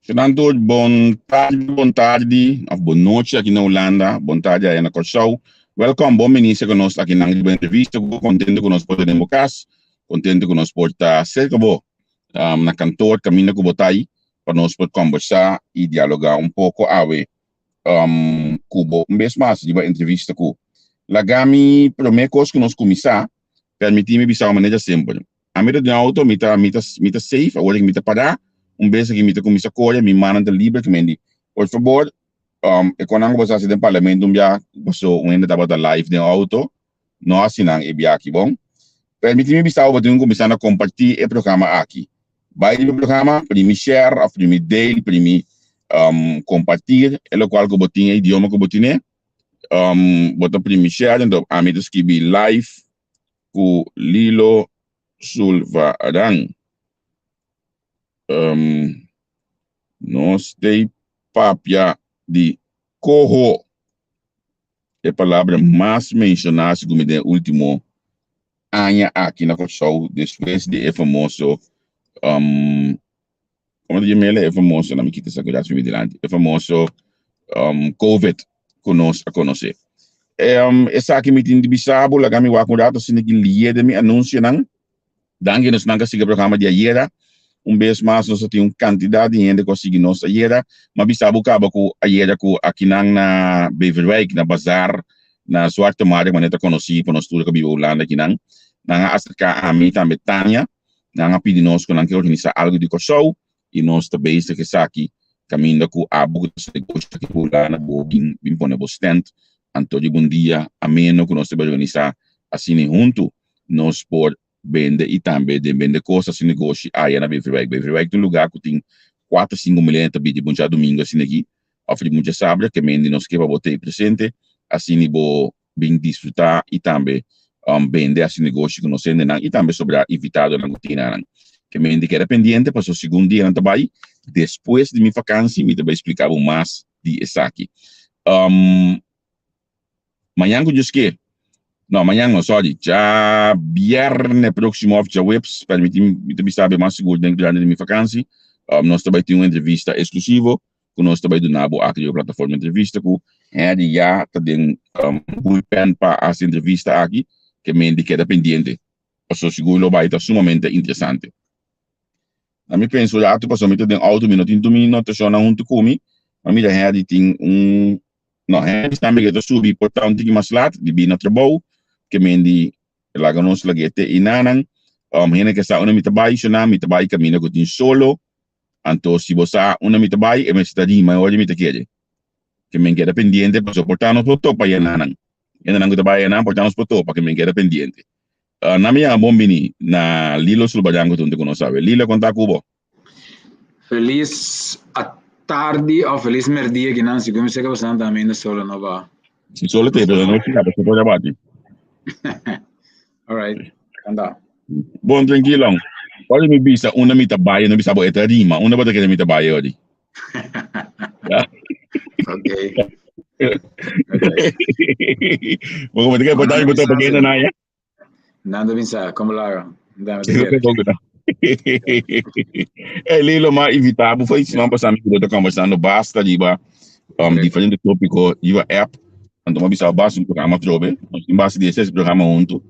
Fernando, bon tardi, bon tardi, of bon nochi aki na Hulanda, bon tardi aya na Kòrsou. Wèlkòm, bon bini serka nos aki na riba entrevista ku kontentu ku nos por ta den bo kas, kontentu ku nos por ta serka bo na kantor kaminda ku bo ta ei pa nos por kòmbersá i dialogá un poko awe ku bo un bes mas riba entrevista ku. Laga mi promé kos ku nos kuminsá, permití mi bisa un manera simpel. Ami ta den auto, mi ta, mi ta, mi ta safe, awor mi ta pará, un bes aki mi ta kuminsá kore, mi mannan ta liber, ki men di, por fabor, e konan ku bo sa hasi den parlamento un bia, paso un hende tabata live den auto, no hasi nan e bia aki, bon? Permití mi bisa bo, bo tin ku kuminsá na kompartí e programa aki. Bai riba e programa, primi share òf primi deel, primi kompartir e lokual ku bo tin, e idioma ku bo tine, bo ta primi share, enton ami ta skibi live ku Lilo Sulvaran. Um, nos tei papia di koho, e palabra mas menshoná segun mi den último aña aki na Kòrsou despues di e famoso um, Como ta yam'el e famoso, na mi kita esaki mi dilanti, e famoso um, COVID ku nos a konosé. Um, esaki mi tin di bisa bo, laga mi wak un rato asina ki lié den mi anunsionan. Danki nos nan ka sigui e programa di ayera. Un bes mas nos a tin un kantidat di hende ku a sigui nos ayera. Mi a bisa bo kaba ku ayera ku akinan na Beverwijk, na Bazaar, na Zwarte Markt, manera ta konosí pa nos tur ku a biba Hulanda akinan, nan a aserká ami tambe Tania. Nan a pidi nos ku nan ke organisá algu di Kòrsou i nos ta bezig esaki kaminda ku abo ku ta hasi negoshi aki Hulanda bo bin bin pone bo stent. Anto riba un dia ameno ku nos ta bai organisá asina huntu nos por bende i tambe den bende kos hasi negoshi aya na Beverwijk. Beverwijk ta un lugá ku tin kuater sinku mil hende ta bini riba un djadumingu asina aki òf riba un djasabra ke mende nos ke pa bo ta ei presente asina bo bin disfrutá i tambe bende hasi negoshi ku nos hendenan i tambe sobrá invitadonan ku tin nan. Ke mente keda pendiente paso segun dianan ta bai despues di mi fakansi mi ta bai splika bo mas di esaki. Mañan ku Dios ke, no mañan no sorry, djabierne próksimo òf djaweps, permití mi ta bisa bo mas sigur den durante di mi fakansi, nos ta bai tin un entrevista eksklusivo ku nos ta bai duna bo aki riba plataforma entrevista ku Henry ya ta den bullpen pa hasi entrevista aki ke men di keda pendiente pasobra sigur lo bai ta sumamente interesante. Na mi pensa un ratu pasobra mi ta den auto mi no tin tur mi notashonnan huntu ku mi ma mira Henry tin un no Henry tambe ke ta subi por ta un tiki mas lat di bini na trabou ke men di laga nos lag'é te enanan hende ke sa unda mi ta bai shona mi ta bai kaminda ku tin solo. Anto si bo sa unda mi ta bai, e mester ta rima e ora mi ta kere. Ke men keda pendiente pasobra por ta nos por topa yenanan. Hendenan ku ta bai yenan por ta nos por topa ke men keda pendiente. Nan mi yama bon bini na Lilo Sulbadan ku ta huntu ku nos awe. Lilo, kon ta ku bo? Felis atardi of felis merdia kinan segun mi seka pasobra nan ta ainda solo no ba. Si solo te pero no kila pasobra por a bati. All right, anda. Bon, tranquilo. Ora mi bisa unda mi ta bai, no bisa bo e ta rima. Unda bo ta kere mi ta bai ori? Ja. Okay. Okay. Bo como te kere portar mi boto pa na ya? Nanda bisa, como laga? Nanda te kere. Hey Lilo, ma invitabo foi semana passada mi ta conversando basta riba diferente tópico riba app. Anto ma bisa basta un programa trobe. Nos tin base di ese programa hunto.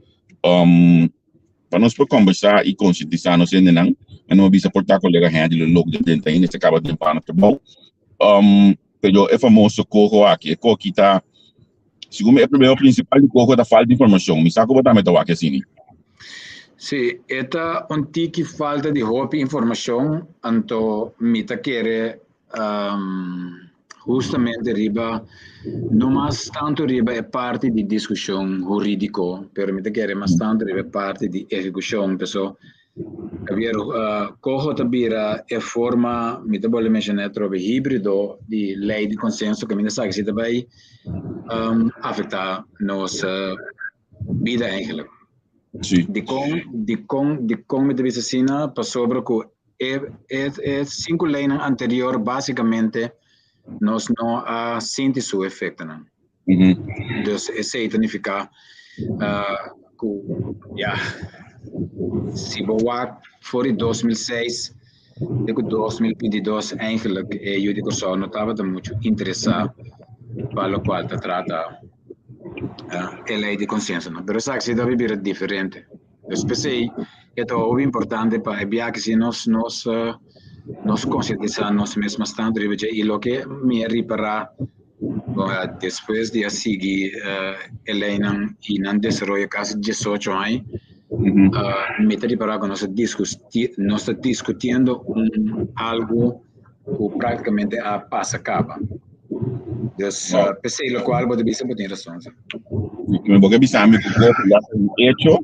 Pa nos por conversa y concientisa nos hendenan. En no bisa por ta colega Henry lo lok de drenta ainda se acaba den pana trabou. Pero e famoso coho aki, e coho ta segun mi e problema principal di coho ta falta informacion. Mi sa cu bo tambe ta wak asina. Sí, e ta un tiki falta di hopi informacion, anto mi ta kere Hustamente riba, no mas tanto riba e parti di discusion huridico, pero mi ta kere mas tanto riba e parti di ehecucion. Peso, Javier, coho ta bira e forma, mi ta bolbe menciona atrobe, hibrido di ley di consenso caminda esaki si ta bay afecta nos bida eigenlijk. Dicon, dicon, dicon mi ta bisa asina? Pasobra cu E e e sinku leinan anterior básikamente nos no a sinti su efektonan. Dus esei ta nifiká ku ya si bo wak for di 2006. te ku 2022 eigenlijk e yu di Kòrsou no tabata muchu interesá pa lokual ta trata e lei di konsenso no. Pero esaki si ta bira diferente. Dus p'esei e ta hopi importante pa e biaha si nos nos nos konsientisá nos mes mas tantu riba dje i loke mi a ripará bon despues di a sigui e leinan i nan desaroyo kasi diesocho aña mi ta ripará ku nos ta diskutí nos ta diskutiendo un algu ku práktikamente a pasa kaba. Dus p'esei lokual bo ta bisa bo tin rason. Bo ke bisa mi ku kos ya ta un hecho,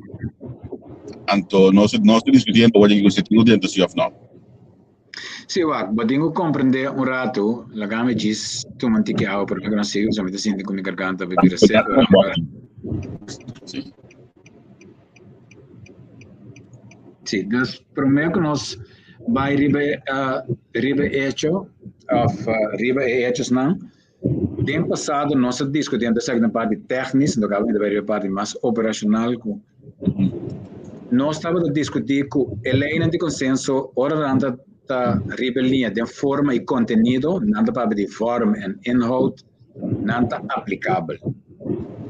anto nos nos ta diskutiendo awor ku si tin dentro si òf no. Si wak, bo tin ku komprendé un ratu, laga mi djis tuma un tiki awa promé ku nos sigui, pasobra mi ta sinti ku mi garganta ta bira seko. Si. Si, dus promé ku nos bai riba e riba e hecho òf riba e hechosnan, Den pasado nos a diskutí anto esaki ta un parti tèknis, anto kaba mi ta bai riba e parti mas operashonal ku nos tabata diskutí ku e leinan di konsenso ora nan ta ta riba e liña den forma i kontenido, nan ta papia di vorm en inhoud, nan ta aplikabel.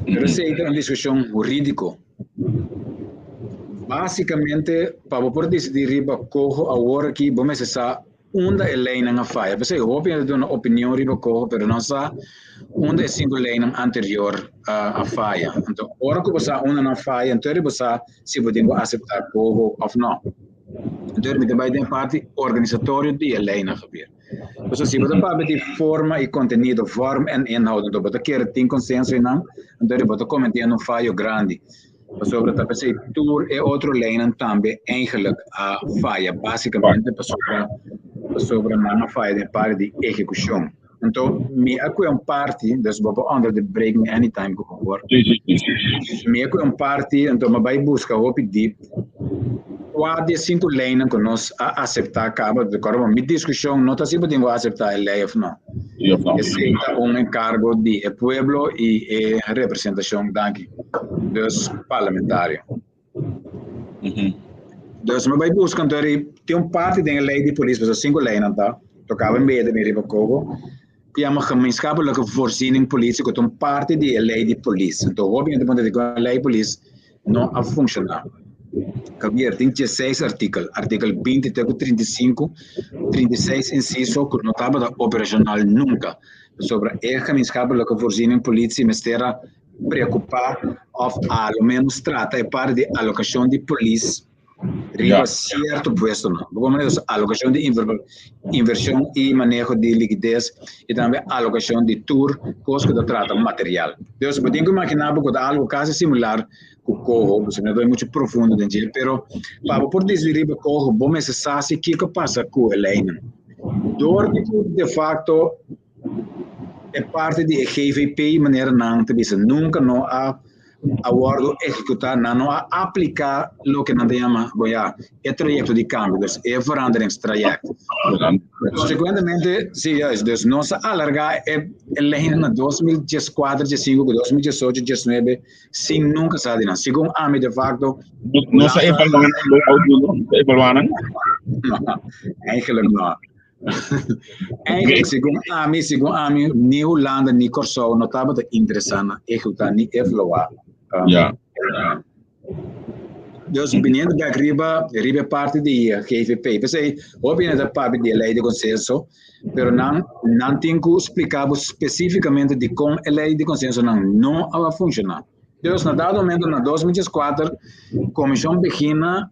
Pero esei ta un diskushon hurídiko. Básikamente pa bo por disidí riba koho awor aki bo mester sa Unda e leinan a faya? P'esei hopi hende ta duna opinion riba koho pero no sa unda e sinku leinan anterior a faya. Anto ora ku bo sa unda nan faya anto bo sa si bo tin ku aseptá koho òf nò. Anto mi ta bai den e parti organisatorio di e leinan Javier. Pasobra si bo ta papia di forma i kontenido, vorm en inhoud, anto bo ta kere tin konsenso einan, anto bo ta kometiendo un fayo grandi. Pasobra ta p'esei tur e otro leinan tambe eigenlijk a faya, básikamente pasobra pasobra nan a faya den parti di ehekushon. Anto mi a kue un parti, dus bo por under de break me anytime ku bo hoor. Mi a kue un parti, anto mi a bai buska hopi diep kua di e sinku leinan ku nos a aseptá kaba. Rekorda bo, mi diskushon no ta si bo tin ku aseptá e lei òf no. Esei ta un enkargo di e pueblo i e representashon, danki. Dus parlamentario. Dus mi bai buska anto ri tin un parti den e lei di polis, pasobra sinku leinan ta, tokaba en bede mi riba kogo, ku yama gemeenschappelijke voorziening politie, ku ta un parti di e lei di polis. Anto hopi hende puntra dikon e lei polis no a funshoná. Javier, tin dieseis artikel, artikel 20 te ku 35, 36 insiso ku no tabata operashonal nunka, pasobra e gemeenschappelijke voorziening politie mester a preokupá òf a lo ménos trata e parti di alokashon di polis riba sierto puestonan. Bo por manera alokashon di invershon i maneho di likides i tambe alokashon di tur kos ku ta trata material. Dus bo tin ku imaginá bo ku ta algu kasi similar ku koho, pasobra no ta bai muchu profundo den dje, pero pa bo por disidi riba koho bo mester sa si kiko pasa ku e leinan. Dor di ku de fakto E parti di e GVP manera nan ta bisa nunca no a a wordo ehecuta, nan no a aplica loke nan ta yama bo ya e trayecto di cambio, dus e veranderingstraject. Consecuentemente, si juist, dus nos a alarga e e ley na 2014, 15 cu 2018, 19 sin nunca sa di nan. Segun ami de facto Nos a evalua nan, evalua nan? No, eigenlijk no. Eigenlijk, segun ami, segun ami, ni Hulanda ni Kòrsou no tabata interesá na ehekutá ni evaluá. Um, Ja. Dus biniendo bek riba, riba e parti di GVP. P'esei, hopi hende ta papia di e lei di konsenso, pero nan, nan tin ku splika bo spesífikamente dikon e lei di konsenso nan no a funshoná. Dus na dado momento, na 2004, Komishon Begina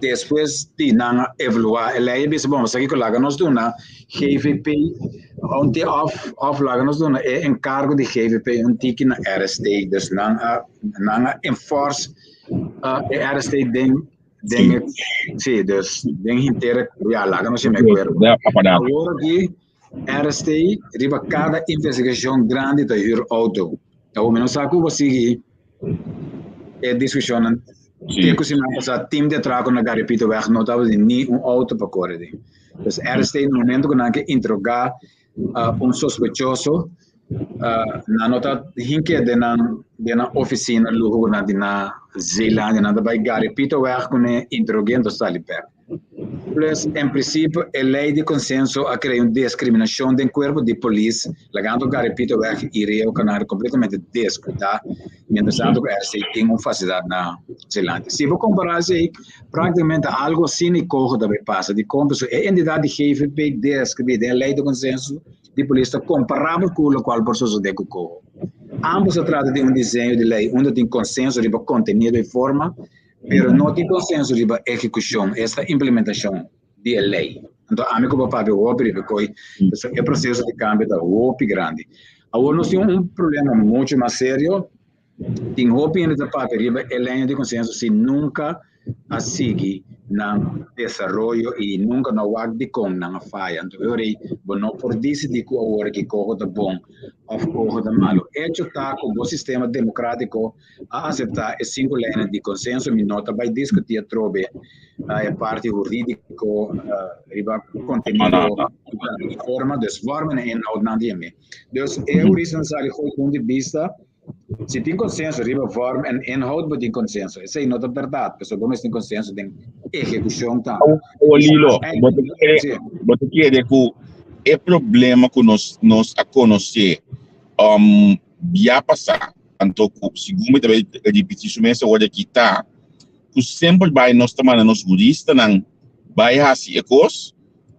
Despues di nan a evaluá e lei a bisa, bon, esaki ku laga nos duna GVP un ti òf òf laga nos duna e enkargo di GVP un tiki na RST. Dus nan a nan a enforce e RST den den e si, dus den henter ya laga nos yama e kuerpo. Awor aki RST riba kada investigashon grandi ta hür outo. Awor mi no sa ku bo sigui e diskushonnan. Te ku siman pasá tim di atrako na Garipitoweg no tabatin ni un outo pa kore den. Dus RST na momento ku nan ke interogá un sospechoso nan no ta hinke den nan den nan ofisina luho ku nan tin na Zeelandia. Nan ta bai Garipitoweg kuné interog'é enton sali bèk. Plus, en prinsipio, e lei di konsenso a krea un diskriminashon den kuerpo di polis, lagando Garipitoweg i Rio Canario kompletamente deskuidá, mientrastanto ku RC tin un fasilidat na Zeelandia. Si bo kompará esei, práktikamente algu asina i koho ta bai pasa. Dikon? Pasobra e entidat di GVP deskribí den e lei di konsenso di polis ta komparabel ku lokual por sosodé ku koho. Ámbos ta trata di un diseño di lei unda tin konsenso riba kontenido i forma, pero no tin konsenso riba ehekushon, esta implementashon di e lei. Anto ami ku bo papia hopi riba e koi, pasobra e proseso di kambio ta hopi grandi. Awor nos tin un problema muchu mas serio, tin hopi hende ta papia riba e lei di konsenso si nunka a sigui nan desaroyo i nunka no wak dikon nan a faya. Anto e ora ei bo no por disidí ku awor aki koho ta bon òf koho ta malu. Echo ta ku bo sistema demokratiko a aseptá e sinku leinan di konsenso, mi no ta bai diskutí atrobe e parti hurídiko riba kontenido i forma, dus vormen en inhoud nan di mi. Dus e hurista nan sali gooi punt di bista, si tin konsenso riba vorm en inhoud bo tin konsenso, esei no ta bèrdat, pasobra bo mester tin konsenso den ehekushon tambe. Awor Lilo, bo ta kere, bo ta kere ku e problema ku nos nos a konosé bia pasá, Anto ku segun mi ta bai ripití su mes awor aki ta ku semper bai nos ta manda nos huristanan bai hasi e kos,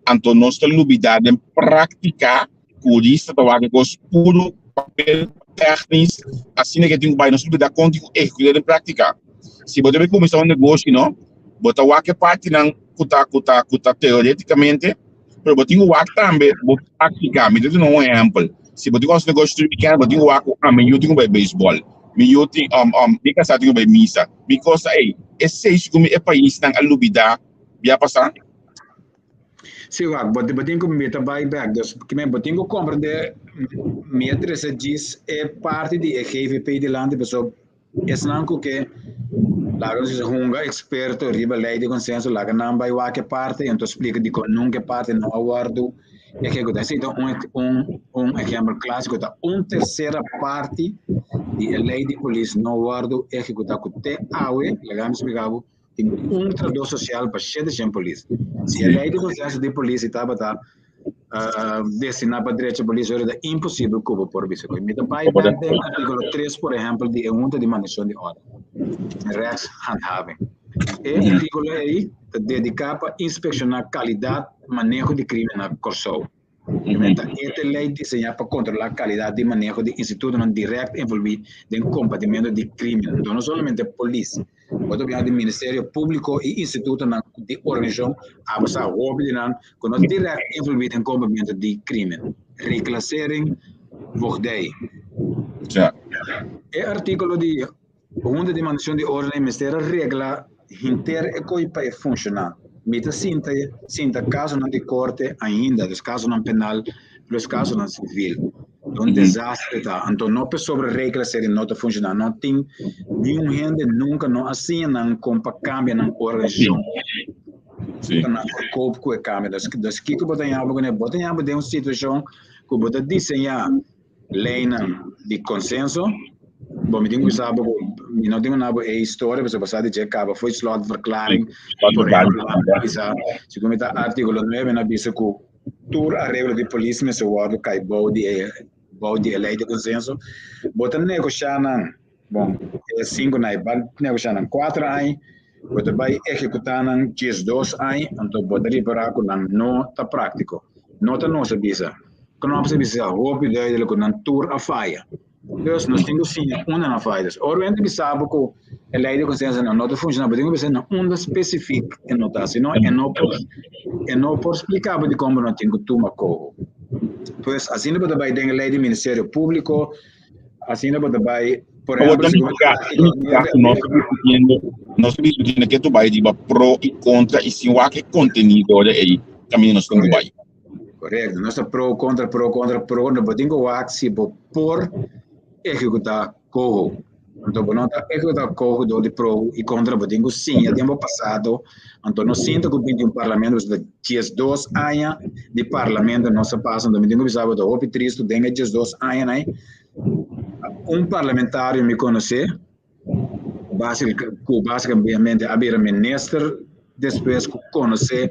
anto nos ta lubidá den práktika ku hurista ta wak e kos puru papel tèknis asina ke tin ku bai nos lubidá kon tin ku ehekutá den práktika. Si bo ta bai kuminsá un negoshi no bo ta wak e partinan ku ta ku ta ku ta teorétikamente Pero bo tin ku wak tambe bo práktika. Mi ta duna un ehèmpel. Si bo tin ku hasi negoshi tur wikènt, bo tin ku wak ku, ah, mi yu tin ku bai beisbòl, mi yu tin, mi kasá tin ku bai misa, mi kos ta ei. Esei segun mi e paisnan a lubidá bia pasá. Sí, wak, bo bo tin ku mi ta bai bèk. Dus, kimen bo tin ku komprendé mi a trese djis e parti di e GVP dilanti pasobra Esnan ku ke laga nos bisa hunga eksperto riba lei di konsenso laga nan bai wak e parti i anto splika dikon nunka e parti no a wòrdu ehekutá. Esei ta un un un ehèmpel klásiko ta un tersera parti di e lei di polis no wòrdu ehekutá ku te awe laga mi splika bo tin un trabadó sosial pa shete shen polis. Si e lei di konsenso di polis tabata destiná pa drecha polis ora ta imposibel ku bo por bisa ku. Mi ta bai bèk den artíkulo tres por ehèmpel di e Hunta di Mantenshon di Órden, Rechtshandhaving. E artíkulo ei ta dediká pa inspekshoná kalidat maneho di krímen na Kòrsou. Ta e lei diseñá pa kontrolá kalidat di maneho di institutonan dirèkt envolví den kombatimentu di krímen. Anto no solamente polis, bo ta opiná di Ministerio Públiko i institutonan di organisashon abasá hopi di nan ku no dirèkt envolví den kombatimentu di krímen. Reclassering, voogdij. E artíkulo di Hunta di Mantenshon di Órden mester a regla henter e koi pa e funshoná. Mi ta sinta sinta kasonan di korte ainda, dus kasonan penal plus kasonan sivil. Ta un desastre ta. Anto no pasobra regla seri no ta funshoná. No tin niun hende nunka no a siña nan kon pa kambia nan organisashon. Pa nan por koop ku e kambio. Dus kiko bo ta yama kuné? Bo ta yama den un situashon ku bo ta diseñá Leinan di konsenso, Bo mi tin ku bisa bo ku mi no tin ku na bo e historia pasobra bo sa di dje kaba fo'i slotverklaring. Por ehempel, nan a bisa, segun mi ta artíkulo nuebe nan a bisa ku tur areglo di polis mester wòrdu kai bou di e bou di e lei di konsenso. Bo ta negoshá nan, bon, e sinku nan e ban negoshá nan kuater aña, bo ta bai ehekutá nan diesdos aña, anto bo ta ripará ku nan no ta práktiko. No ta nos a bisa. Knops a bisa hopi duidelijk ku nan tur a faya. Dus nos tin ku siña unda nan faya. Dus ora hende bisa bo ku e lei di konsenso nan no ta funshoná, bo tin ku bisa na unda spesifik e no ta, sino e no por e no por splika bo dikon bo no tin ku tuma koho. Pues asina bo ta bai den e lei di Ministerio Públiko, Asina bo ta bai, por ejemplo, si nos ta discutiendo, nos ta discutiendo ke tu bai riba pro y contra y sin wak e contenido de ei caminda nos tin ku bai. Correcto, nos ta pro, contra, pro, contra, pro, no bo tin ku wak si bo por ejecuta coho. Anto bo no ta ejecuta coho door di pro y contra, bo tin ku siña den bo pasado. Anto no sinta ku binti un parlamento, pasobra 12 aña di parlamento nos a pasa, anto mi tin ku bisa bo ta hopi tristu den e 12 añanan ei, un parlamentario mi konosé, ku basikamente a bira minister. despues ku konosé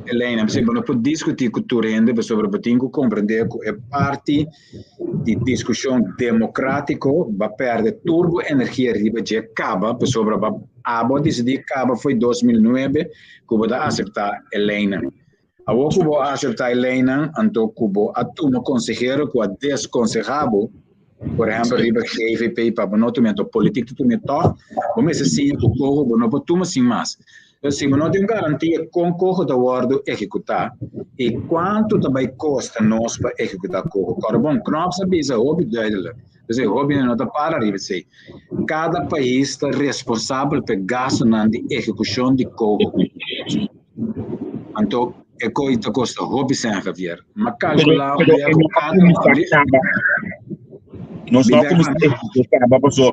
e leinan. P'esei bo no por diskutí ku tur hende pasobra bo tin ku komprendé ku e parti di diskushon demokrátiko bo a pèrdè tur bo energia riba dje kaba pasobra bo abo a disidí kaba fo'i 2009 ku bo ta aseptá e leinan. Awor ku bo a aseptá e leinan, anto ku bo a tuma konsehero ku a deskonsehá bo, por ehèmpel riba GVP pa bo no tuma, anto politik ta tuma tòg, bo mester siña ku koho bo no por tuma sin mas. Entonces si bo no tin un garantia kon koho ta wòrdu ehekutá i kuantu ta bai kosta nos pa ehekutá koho. Kòrda bon, Knops a bisa hopi duidelik, p'esei hopi hende no ta para riba esei, kada pais ta responsabel pa e gastunan di ehekushon di koho. Anto e koi ta kosta hopi sen, Javier. Ma kalkulá un bia ku kada. Nos no kuminsá kaba paso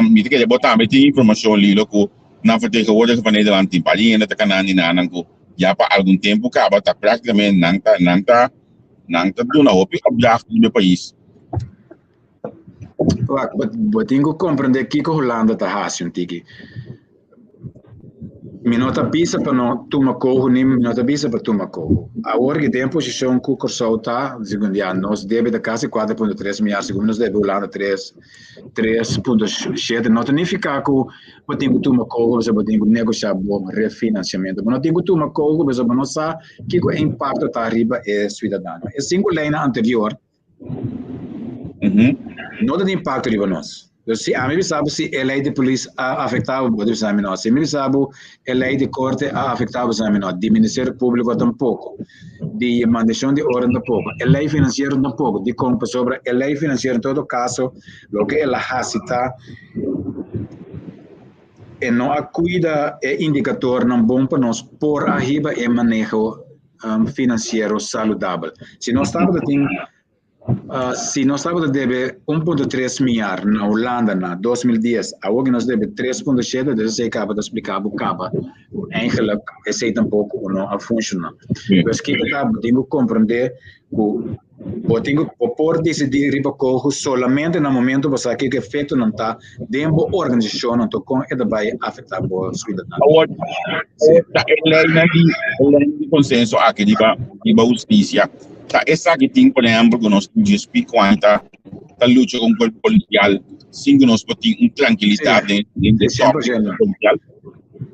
mi ta kere bo tambe tin informashon Lilo ku nan vertegenwoordiger van Nederland tin par hende ta kana ni nan ku ya pa algun tempu kaba ta praktikamente nan ta nan ta nan ta duna hopi opdracht riba e pais. Wak, bo tin ku komprendé kiko Hulanda ta hasi un tiki. Mi no ta bisa pa no tuma koho ni mi no ta bisa pa tuma koho. Awor ki den posishon ku Kòrsou ta, segun ya nos debe ta kasi 4.3 miar, segun nos debe Hulanda 3, 3.7, no ta nifiká ku bo tin ku tuma koho pasobra bo tin ku negoshá bo refinansiamentu. Bo no tin ku tuma koho pasobra bo no sa kiko e impakto ta riba e suidadano. E sinku leinan anterior No ta tin impacto riba nos. Dus si ami bisa bo si e ley di polis a afecta bo, bo ta bisa mi no. Si mi bisa bo e ley di corte a afecta bo, bisa mi no. Di Ministerio Publico tampoco. Di mantencion di orden tampoco. E ley financiero tampoco. Dicon? Pasobra e ley financiero en todo caso loke el a haci ta e no a cuida e indicatornan bon pa nos por a hiba e maneho financiero saludabel. Si nos tabata tin si nos tabata debe 1.3 miar na Hulanda na 2010, awor nos debe 3.7, dus esei kaba ta splika bo kaba ku eigenlijk esei tampoko no a funciona. Dus kiko ta bo tin ku komprende ku Bo tin ku bo por disidí riba koho solamente na momento bo sa kiko efektonan ta den bo organisashon anto kon e ta bai afektá bo suidadano. Awor, ta e leinan di e leinan di konsenso aki riba riba hustisia ta esaki tin por ehèmpel ku nos tin djes piko aña ta ta lucha ku un kuerpo polisial sin ku nos por tin un trankilidat den den e tòpiko polisial.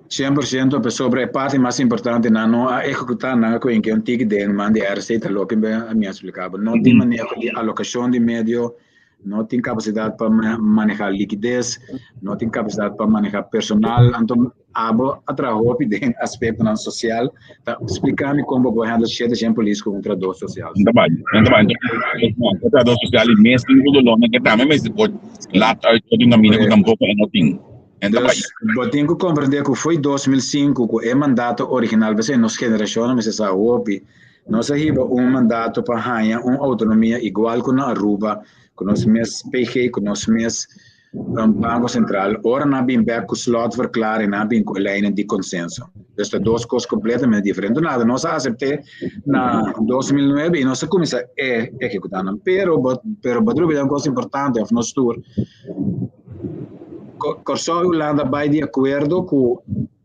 100% pasobra e parti mas importante nan no a ehecuta, nan a coge un tiki den man di RC ta loke mi a explica bo. No tin maneho di alocacion di medio, no tin capacidad pa maneha liquidez, no tin capacidad pa maneha personal, anto abo a traha hopi den aspectonan social, ta explica mi con bo por handle shete shen polis cu un trahador social. No ta bai, no ta bai. E trahador social y mes tin su dolornan ke tambe mester por laat uit tot un caminda cu tampoco e no tin. Dus, bo tin ku komprendé ku fo'i 2005 ku e mandato original, p'esei nos generashonnan mester sa hopi, nos a hiba un mandato pa haña un outonomia igual ku na Aruba, ku nos mes PG, ku nos mes Banko Sentral. Ora nan a bin bèk ku slotverklaring, nan a bin ku e leinan di konsenso. Dus ta dos kos kompletamente diferente. Nada, nos a asept'é na 2009 i nos a kuminsá ehekutá nan. Pero, pero bo ta lubidá un kos importante, òf nos tur, Kòrsou i Hulanda bai di akuerdo ku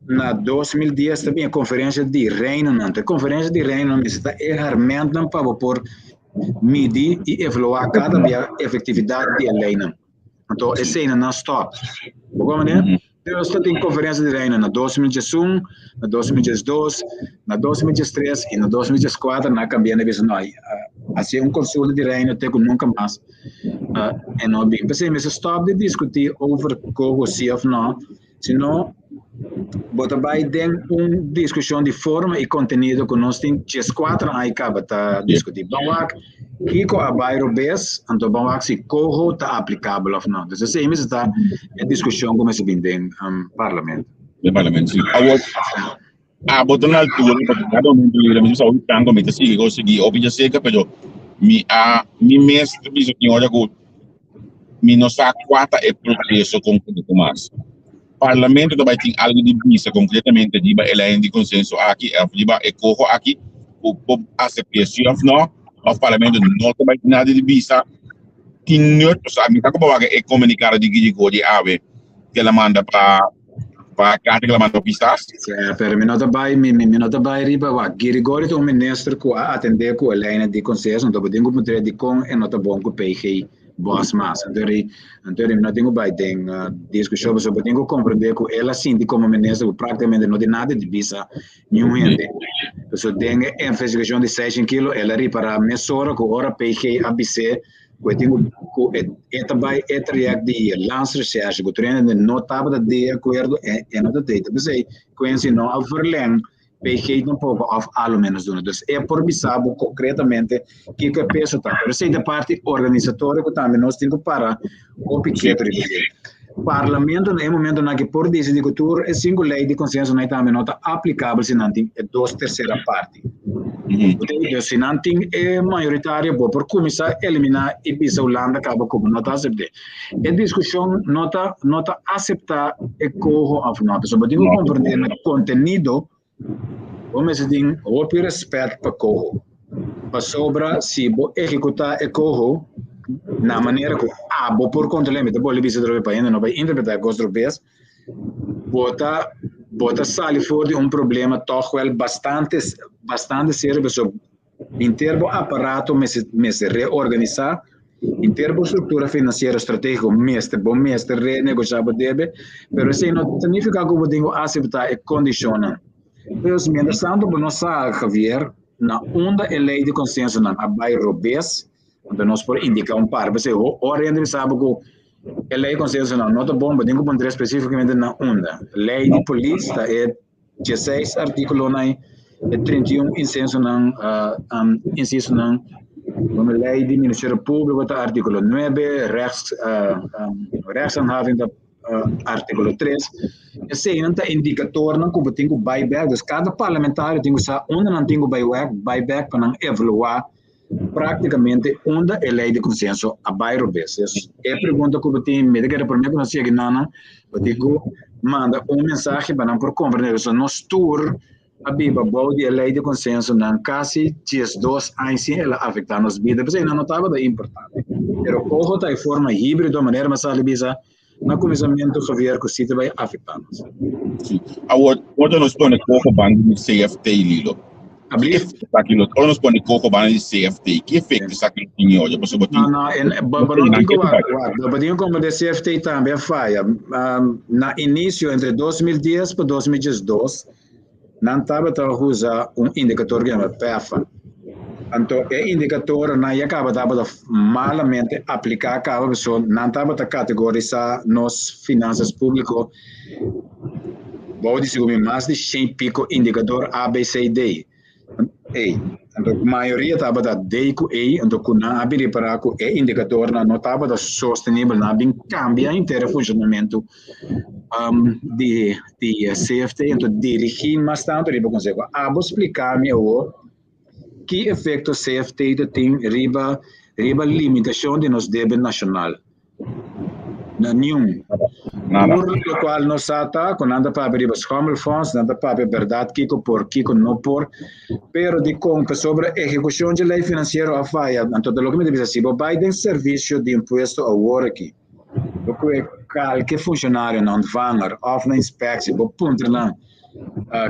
na 2010 ta bin e konferensia di reinonan. E konferensia di reinonan mester ta e hermentnan pa bo por midi i evaluá kada bia efektividat di e leinan. Anto eseinan nan stòp. Bo komprendé? Nos ta tin konferensia di reino na 2011, na 2012, na 2013 i na 2014 nan a kambia nan a bisa no hasi un konsulta di reino te ku nunka mas. E no bin. P'esei mester stop di diskutí over koho si òf no, sino bo ta bai den un diskushon di forma i kontenido ku nos tin dieskuater aña kaba ta diskutí. Ban wak kiko a bai robes, anto ban wak si koho ta aplikabel òf no. Dus esei mester ta e diskushon ku mester bin den parlamento. Den parlamento, si. Awor, Abo ta na altura pasobra cada momento libre mi sa hopi tanto mi ta sigui go sigui hopi ya seca pero mi a mi mes ta bisa tin ora cu mi no sa cua ta e proceso concreto mas. Parlamento ta bay tin algo di bisa concretamente riba e ley di consenso aki of riba e coho aki cu por acepte si of no of parlamento no ta bay tin nada di bisa tin nut pasobra mi ta como wak e comunicado di Gigi Gori awe ke el a manda pa. pa karta ku el a manda pa Pisas. Sí, pero mi no ta bai, mi, mi, mi no ta bai riba, wak, Girigorie ta un minister ku a atendé ku e lijnen di konsenso, anto bo tin ku puntra dikon e no ta bon ku PG Bos mas. Anto ri, anto ri mi no tin ku bai den diskushon, pasobra bo tin ku komprendé ku el a sinti komo minister ku praktikamente no tin nada di bisa niun hende. Pasobra den e investigashon di seishen kilo el a ripará mesora ku ora PG a bis'é ku e tin ku ku e e ta bai e trayèkt di Landsrecherche ku tur hende no tabata di akuerdo e e no ta tei. Ta p'esei Quincy no a verleng PG tampoco of alo menos duna. Dus e por bisa bo concretamente kiko e peso ta. Pero esei ta parti organisatorio ku tambe nos tin ku para hopi ketu riba dje. Parlamento na e momentonan aki por disidi ku tur e sinku lei di konsensonan tambe no ta aplikabel si nan tin e dos tersera parti. Dus si nan tin e mayoritario bo por kuminsá eliminá i bisa Hulanda kaba ku bo no ta asept'é. E diskushon no ta no ta aseptá e koho òf no. Pasobra bo tin ku komprendé na kontenido bo mester tin hopi rèspèt pa koho. Pasobra si bo ehekutá e koho na manera ku abo por kontrol'é, mi ta bolbe bisa otra bes pa hende no bai interpretá e kos robes, bo ta bo ta sali for di un problema tòg wèl bastante bastante serio pasobra Henter bo aparato mester mester reorganisá, henter bo struktura finansiero stratégiko mester bo mester renegoshá bo debe, pero esei no ta nifiká ku bo tin ku aseptá e kondishonnan. Pues, mientras tanto bo no sa, Javier, na unda e lei di konsensonan a bai robes, anto nos por indiká un par. P'esei ora hende bisa bo ku e lei di konsensonan no ta bon, bo tin ku puntra spesífikamente na unda. Lei di polis ta e 16 artíkulonan e 31 insensonan uh, insisonan Como lei di Ministerio Público ta artíkulo 9, rechts, uh, um, rechtshandhaving ta uh, artíkulo 3. Eseinan ta indikatornan ku bo tin ku bai bèk. Dus kada parlamentario tin ku sa unda nan tin ku bai wèk, bai bèk pa nan evaluá práktikamente unda e lei di konsenso a bai robes. Dus e pregunta ku bo tin, mi ta kere promé ku nos yega nan, bo tin ku manda un mensahe pa nan por komprendé. Pasobra nos tur a biba bou di e lei di konsensonan kasi 12 aña sin el a afektá nos bida. P'esei nan no tabata importante. Pero koho ta e forma híbrido, manera mi a sali bisa na kuminsamentu, Javier, ku si ta bai afektá nos. Sí. Awor, ora nos pone koho banda di CFT, Lilo. Abli? Esaki lo, ora nos pone koho banda di CFT, ki efekto esaki lo tin oye? Pasobra bo tin. No, no, en, bo, bo no tin ku wak, wak, bo tin ku komprendé CFT tambe a faya. Um, na inisio, entre 2010 pa 2012, Nan tabata usa un indikator ku yama PEFA. Anto e indikatornan ya kaba tabata malamente apliká kaba pasobra nan tabata kategorisá nos finansas públiko bou di sigur mi mas di shen piko indikador A, B, C, D. E. Anto mayoria tabata D ku E, anto ku nan a bin ripará ku e indikatornan no tabata sostenibel, nan a bin kambia henter e funshonamentu um, di, di CFT, anto dirigí mas tantu riba konseho. Abo splika mi awor ki efekto CFT ta tin riba riba limitashon di nos debe nashonal. Na niun. Nada. Tur lokual nos sa ta ku nan ta papia riba schommelfonds, nan ta papia bèrdat kiko por, kiko no por, pero dikon? Pasobra ehekushon dje lei finansiero a faya. Anto ta loke mi ta bisa, si bo bai den servisio di impuesto awor aki, bo kue kalke funshonario na ontvanger òf na inspeksie, bo puntra nan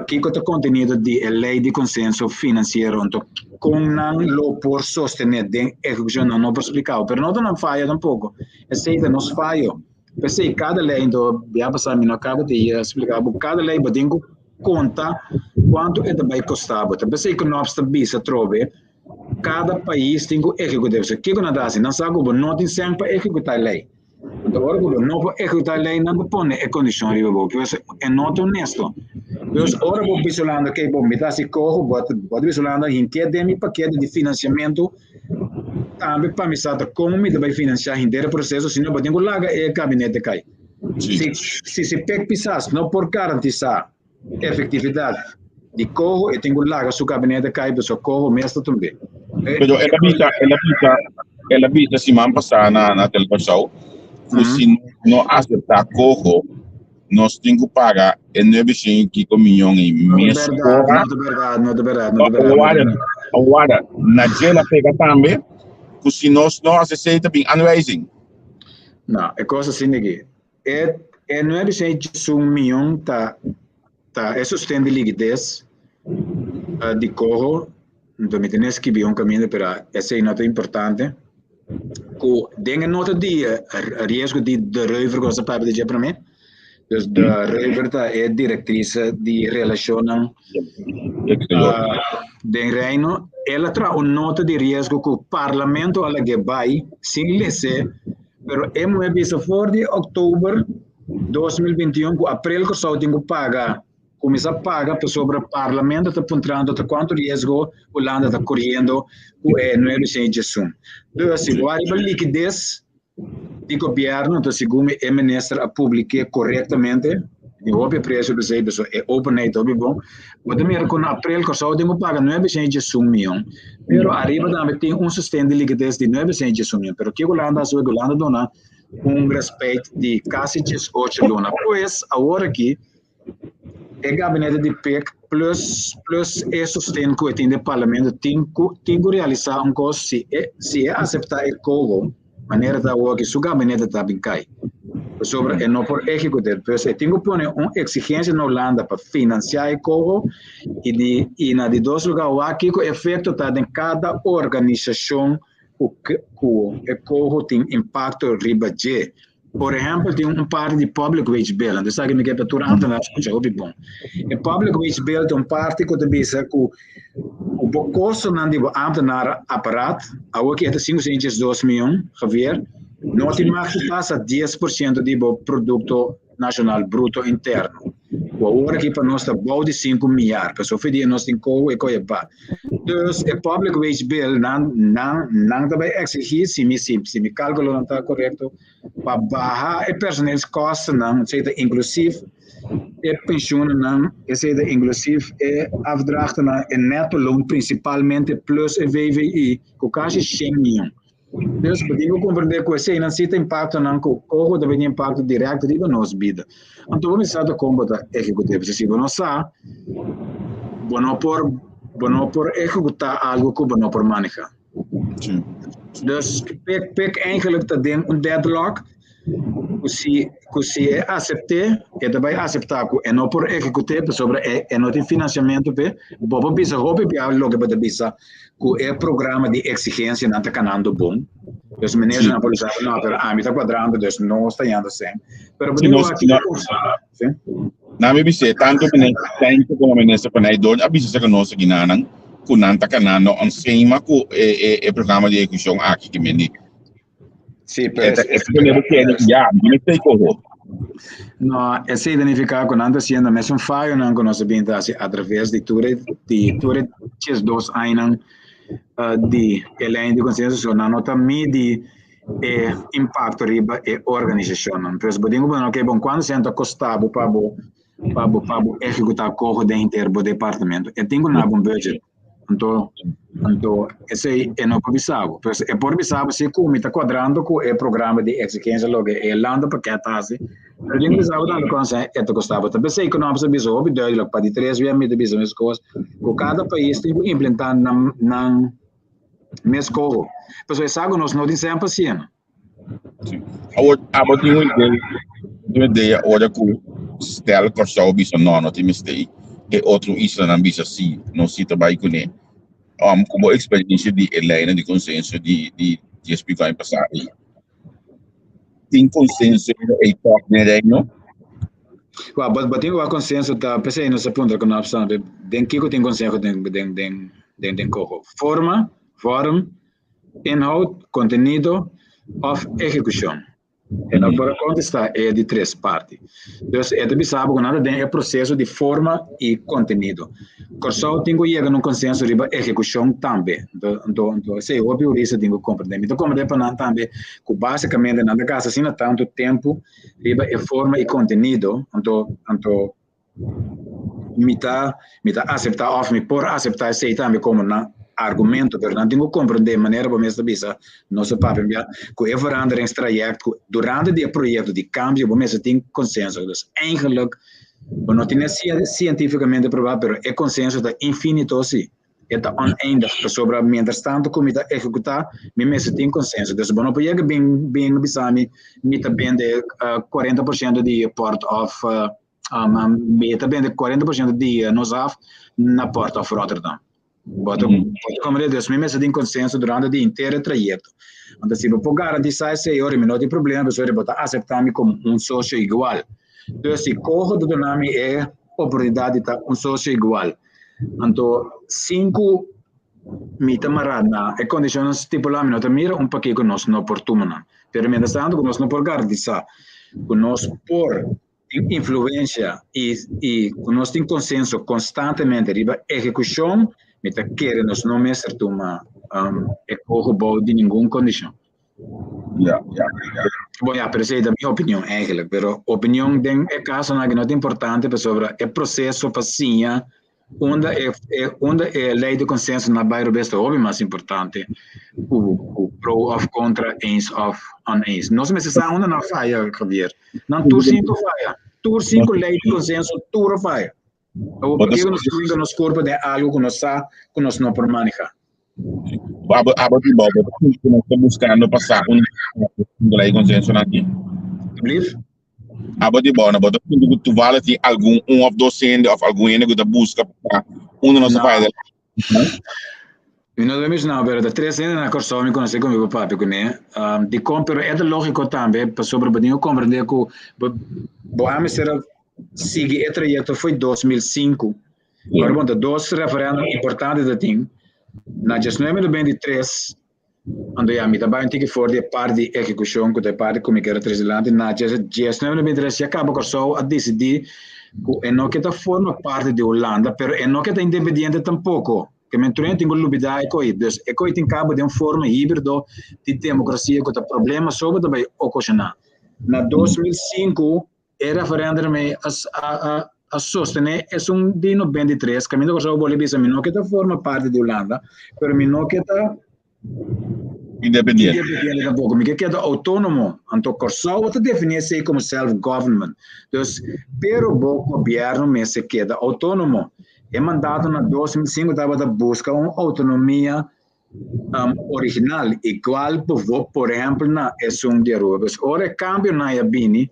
kiko ta kontenido di e lei di konsenso finansiero, anto kon nan lo por sostené den ehekushon, nan no por splika bo, pero no ta nan faya tampoko, esei ta nos fayo. P'esei kada lei, anto bia pasá mi no kaba di splika bo, kada lei bo tin ku konta kuantu e ta bai kosta bo. Ta p'esei ku Knops ta bisa atrobe, kada pais tin ku ehekutá. Pasobra kiko nan ta hasi? Nan sa ku bo no tin sèn pa ehekutá e lei. Anto ora ku bo no por ehekutá e lei, nan ta pone e kondishon riba bo. Pues e no ta honesto. Dus ora bo bisa Hulanda, oké, bo mi ta hasi koho, bo ta bo ta bisa Hulanda, hintié den mi pakete di finansiamentu, tambe pa mi sa ta kon mi ta bai finansiá henter e proseso, sino bo tin ku laga e kabinete kai. Sí. Si si si Pek Pisas no por garantisá efektividat di koho, e tin ku laga su kabinete kai, pasobra koho mes ta tumbe. Pero el a bisa, el a bisa, el a bisa siman pasá na na Telekòrsou ku si no aseptá koho, nos tin ku paga e nuebe shen i kiko miyon ei No ta mes bèrdat, ora. no ta bèrdat, no ta bèrdat, no ta bèrdat. Awara, awara, na dje el a pega tambe ku si nos no hasi esei ta bin aanwijzing. No, e kos asina aki. E. E 901 mion ta e sosten di likides di Coho, anto mi tin skibi un kaminda, pero esei no ta importante. Ku den e nota di riesgo di De Reuver ku nos a papia di dje promé. Dus De Reuver ta e direktrise di relashonnan den Reino. El a traha un nota di riesgo ku parlamento a lag'é bai sin les'é, pero e muhé bisa for di òktober 2021 ku aprel Kòrsou tin ku paga, kuminsá paga pasobra parlamento ta puntrando ta kuantu riesgo Hulanda ta koriendo ku e 901. Dus si bo a riba likides di gobièrnu, anto segun mi e minister a publik'é korektamente, mi hopi apresio p'esei pasobra e openheid ta hopi bon, bo ta mira ku na aprel Kòrsou tin ku paga 901 mion, pero ariba tambe tin un sosten di likides di 901 mion. Pero kiko Hulanda a hasi? Hulanda duna un respijt di kasi 18 luna. Pues awor aki e gabinete di PIC plus plus e sosten ku e tin den parlamento tin ku realisá un kos: si e aseptá e COHO manera ta awor aki, su gabinete ta bin kai. Pasobra e no por ehekutá. Pues e tin ku pone un eksigensia na Hulanda pa finansiá e COHO i na di dos lugá wak kiko efekto ta den kada organisashon ku e COHO tin impakto riba dje. Por ehèmpel, tin un parti di public wage bill, anto esaki mi ke pa tur ámtenar skucha hopi bon. E public wage bill ta un parti ku ta bisa ku bo kostonan di bo ámtenar aparaat, awor ki e ta 502 mion, Javier, no tin mag di pasa 10% di bo produkto nashonal bruto interno. Awor aki pa nos ta bou di 5 miar, pasobra dia nos tin COHO e koe ba. Dus e public wage bill nan tambe eksigí, si mi kálkulo nan ta korekto, pa baha e personeelskostennan, sea inklusief e pensioennan, sea inklusief e afdrachtennan, e netto loon prinsipalmente plus e VVI, ku kasi 100 mion. Dus bo tin ku komprondé ku esei nan sí ta impaktonan ku COHO ta tin impakto direkto riba nos bida. Anto bo mester sa kon bo ta ehekutá. Si bo no sa, bo no por ehekutá algu ku bo no por manehá. Dus PIC eigenlijk ta den un deadlock ku si e asept'é, e ta bai aseptá ku e no por ehekutá pasobra e no tin finansiamentu p'e. Bo por bisa hopi bia loke bo ta bisa ku e programa di eksigensianan ta kanando bon. Dus minister nan por bisa, no, pero ami ta kuadrando, dus no ta yendo sen. Pero Si Na mi bisa, tantu minister tantu komo minister Van Heydoorn a bisa ku nos ginanan ku nan ta kanando un schema ku e programa di ehekushon aki ke men di. Sí, pero Ya, mi ta COHO. No, esei ta nifiká ku nan ta hasiendo mesun fayonan ku nos a bin hasi a traves di tur 12 añanan di e lei di konsenso, so nan no ta midi e impakto riba e organisashon. Pues bo tin ku, okay, bon, kuantu sèn ta kosta bo pa bo ehekutá COHO den henter bo departamento? E tin ku duna un budget. Anto esei e no por bisa bo. Pues e por bisa bo si ku mi ta kuadrando ku e programa di eksigensia loke e landenpakket hasi. Pero tin ku bisa bo tambe kuantu sèn e ta kosta bo. Ta p'esei ku nos a bisa hopi duidelijk, pa di tres bia mi ta bisa mes kos, ku kada pais tin ku implementá nan mes COHO. Pasobra esaki nos no tin semper asina. Awor, abo tin un idea ora ku stel Kòrsou bisa no, no tin mester, e otro islanan bisa si, nos si ta bai kuné. Komo eksperensia di e leinan di konsenso di 10 piku aña pasá, tin konsenso e tòg den Reino? Well, but tin konsenso ta p'esei nos a puntra ku nos tambe den kiko tin konsenso den COHO. Forma, vorm, inhoud, contenido òf ehekushon. E no por kontestá e di tres parti. Dus e ta bisa ku nan den e proseso di forma i kontenido. Kòrsou tin ku yega na un konsenso riba ehekushon tambe. Anto, esei hopi hurista tin ku komprondé. Mi ta komprondé pa nan tambe ku básikamente nan ta gasta asina tantu tempu riba e forma i kontenido, anto mi ta aseptá òf mi por aseptá esei tambe komo nan argumento, pero nan tin ku komprondé manera bo mes ta bisa, nos a papia ku e veranderingstraject, ku durante di e proyekto di kambio bo mester tin konsenso. Dus eigenlijk, bo no tin sientífikamente probá, pero e konsenso ta infinito sí. E ta oneindig, pasobra mientras tanto ku mi ta ehekutá, mi mester tin konsenso. Dus bo no por yega bin bin bisa mi, mi ta bende 40% di Port of mi ta bende 40% di nos haf na Port of Rotterdam. Bo ta komprendé? Dus mi mester tin konsenso durante di henter e trayekto. Anto si bo por garantisá esei ora mi no tin problema pasobra bo ta aseptá mi komo un sosio igual. Dus si koho ta duna mi e oportunidat di ta un sosio igual, anto sin ku mi ta mará na e kondishonnan stipulá mi no ta mira un pakiko nos no por tuma nan. Pero mientras tanto ku nos no por garantisá ku nos por tin influencia y y ku nos tin konsenso konstantemente riba ehekushon, mi ta kere nos no mester tuma e koho bou di ningun kondishon. Ja, ja, ja. Bon, ja, pero esei ta mi opinion eigenlijk. Pero opinion den e kasonan aki no ta importante pasobra e proseso pa siña Unda e, e, unda e lei di konsenso na bai robes ta hopi mas importante ku, ku pro of kontra, eens of oneens. Nos mester sa unda nan faya, Javier. Nan tur sinku faya. Tur sinku lei di konsenso, tur a faya. Awor, Bo ta pakiko nos bringa nos kurpa den algu ku nos sa ku nos no por maneha? Abo, abo di bo, bo ta sinti ku nos ta buskando pa sa unda lei di konsenso nan aki? Alsjeblieft? Abo di bo, no bo ta sinti ku toevallig tin algun un of dos hende of algun hende ku ta buska pa unda nos ta No. faya de Mi no ta mencioná, pero ta tres hende na Kòrsou mi konosé ku mi por papia kuné. Um, dikon? Pero e ta lógiko tambe, pasobra bo tin ku komprendé ku bo, bo a mester a sigui e trayekto fo'i 2005. Ora bon, ta dos referèndum importante ta tin. Na 1993, Anto ya, mi ta bai un tiki for di e parti di ehekushon ku ta e parti ku mi kier a trese dilanti. Na 1993 ya kaba Kòrsou a disidí ku e no ke ta forma parti di Hulanda, pero e no ke ta independiente tampoko. Ke men tur hende tin ku lubidá e koi. Dus e koi tin kaba den un forma híbrido di demokrasia ku ta problema so bo ta bai okashoná. Na 2005 E referendum ei a a a sostené esun di 93, kaminda Kòrsou a bolbe bisa mi no ke ta forma parti di Hulanda, pero mi no ke ta Independiente. independiente tampoko, mi ke keda outónomo. Anto Kòrsou ta definí esei komo self-government. Dus, pero bo gobièrnu mester keda outónomo. E mandato na 2005 tabata buska un outonomia um, original, igual por ehempel na esun di Aruba. Dus ora e cambio na ya bini,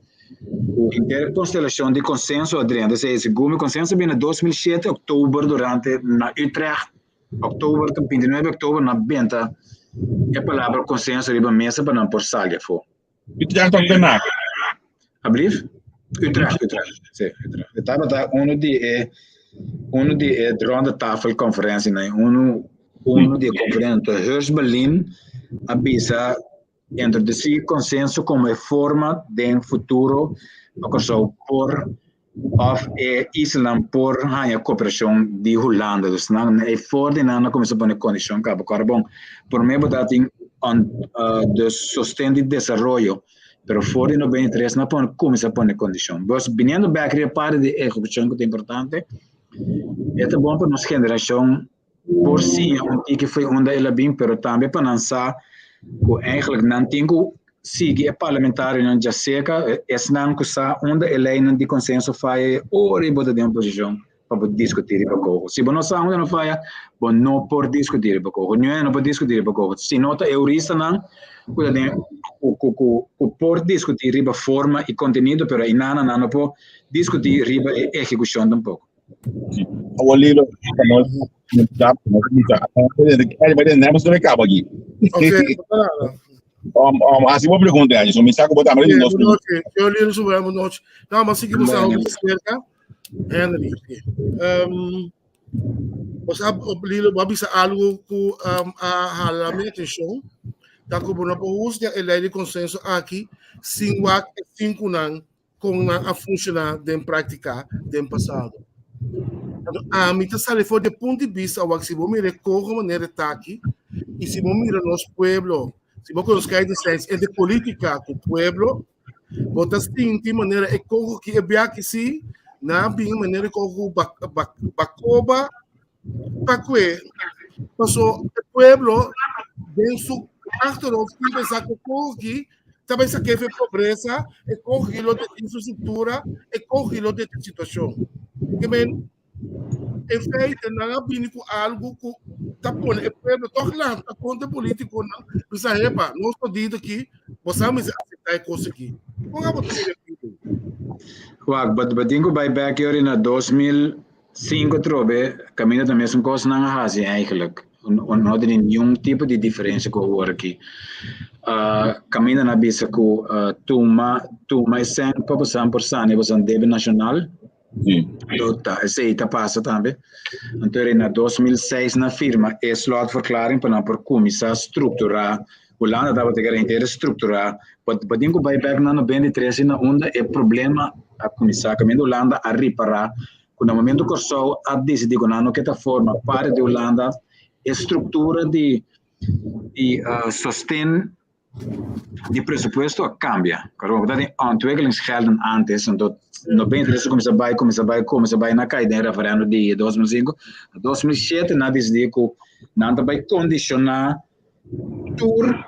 ku henter constelacion di consenso adrenta, se segun mi consenso bini 2007 oktober durante na Utrecht, oktober, 29 oktober na benta e palabra consenso riba mesa pa nan por sali afó. Utrecht of Den Haag? Alblief? Utrecht, Utrecht. Sí, Utrecht. E tabata uno di e uno di e ronde tafel conferencia nan, uno uno di e conferencia. Hirsch Berlin a bisa introduci consenso como e forma den futuro pa Kòrsou por of e islanan por haña koperashon di Hulanda. Dus nan e for di nan a kuminsá pone kondishon kaba. Kòrda bon, promé bo ta tin on dus sosten di desaroyo, pero for di 93 nan a pone kuminsá pone kondishon. Bos biniendo bèk riba parti di ehekushon ku ta importante, e ta bon pa nos generashon por siña un tiki fo'i unda el a bin, pero tambe pa nan sa ku eigenlijk nan tin ku sigui e parlamentarionan djaserka, esnan ku sa unda e leinan di konsenso faya e ora i bo ta den un posishon pa bo diskutí riba koho. Si bo no sa unda no faya, bo no por diskutí riba koho. Niun hende no por diskutí riba koho. Si no ta e huristanan ku ta den ku ku ku ku por diskutí riba forma i kontenido, pero einan nan no por diskutí riba e ehekushon tampoko. Awor Lilo, Ok, nada. Hasi bo pregunta, Angie. So, mi sa ku bo tambe Sí, di nos. boa noite. Eu Lilo sobre boa noite. Não, mas seguimos a Bueno. cerca. Henry. Um, você Lilo, bo bisa algo ku um, a hala mi atenção. Ta ku bo no por husga e lei de consenso aki sin wak e cinco nan kon nan a funshoná den práktika den pasado. Anto ami ta sali for di e punto di bista awak si bo mira e koho manera e ta aki i si bo mira nos pueblo, si bo konos kai diferensia entre polítika ku pueblo, bo ta sinti manera e koho ki e biaha si nan a bin manera e koho bakoba pa kue paso e pueblo den su achterhoofd tin pensa ku kogi ta bai saké fe pobresa e kogi lo de infrastruktura e kogi lo de situashon ke men. In feite nan a bini ku algu ku ta pone e pueblo tòg lanta kontra e politikonan, bisa hepa, nos podido aki, bo sa mester aseptá e kos aki. Kon abo ta mira e punto? Wak, bo bo tin ku bai bèk yori na 2005 atrobe, kaminda ta mesun kos nan a hasi eigenlijk. No tin niun tipo di diferensia ku awor aki. Kaminda nan a bisa ku tuma tuma e sèn pa bosan por sani bosan debe nashonal. Ta, esei ta pasa tambe. Anto na 2006 nan firma e slotverklaring pa nan por kuminsá strukturá. Hulanda tabata kere henter strukturá. Bo bo tin ku bai bèk na 93 na unda e problema a kuminsá. Kaminda Hulanda a ripará ku na momento Kòrsou a disidí ku nan no ke ta forma parti di Hulanda, e struktura di di sosten di presupuesto a kambia. Kòrda bo ta tin ontwikkelingsgelden antes, anto 93 a kuminsá bai, kuminsá bai, kuminsá bai, nan a kai den referendum di 2005. Na 2007 nan a disidí ku nan ta bai kondishoná tur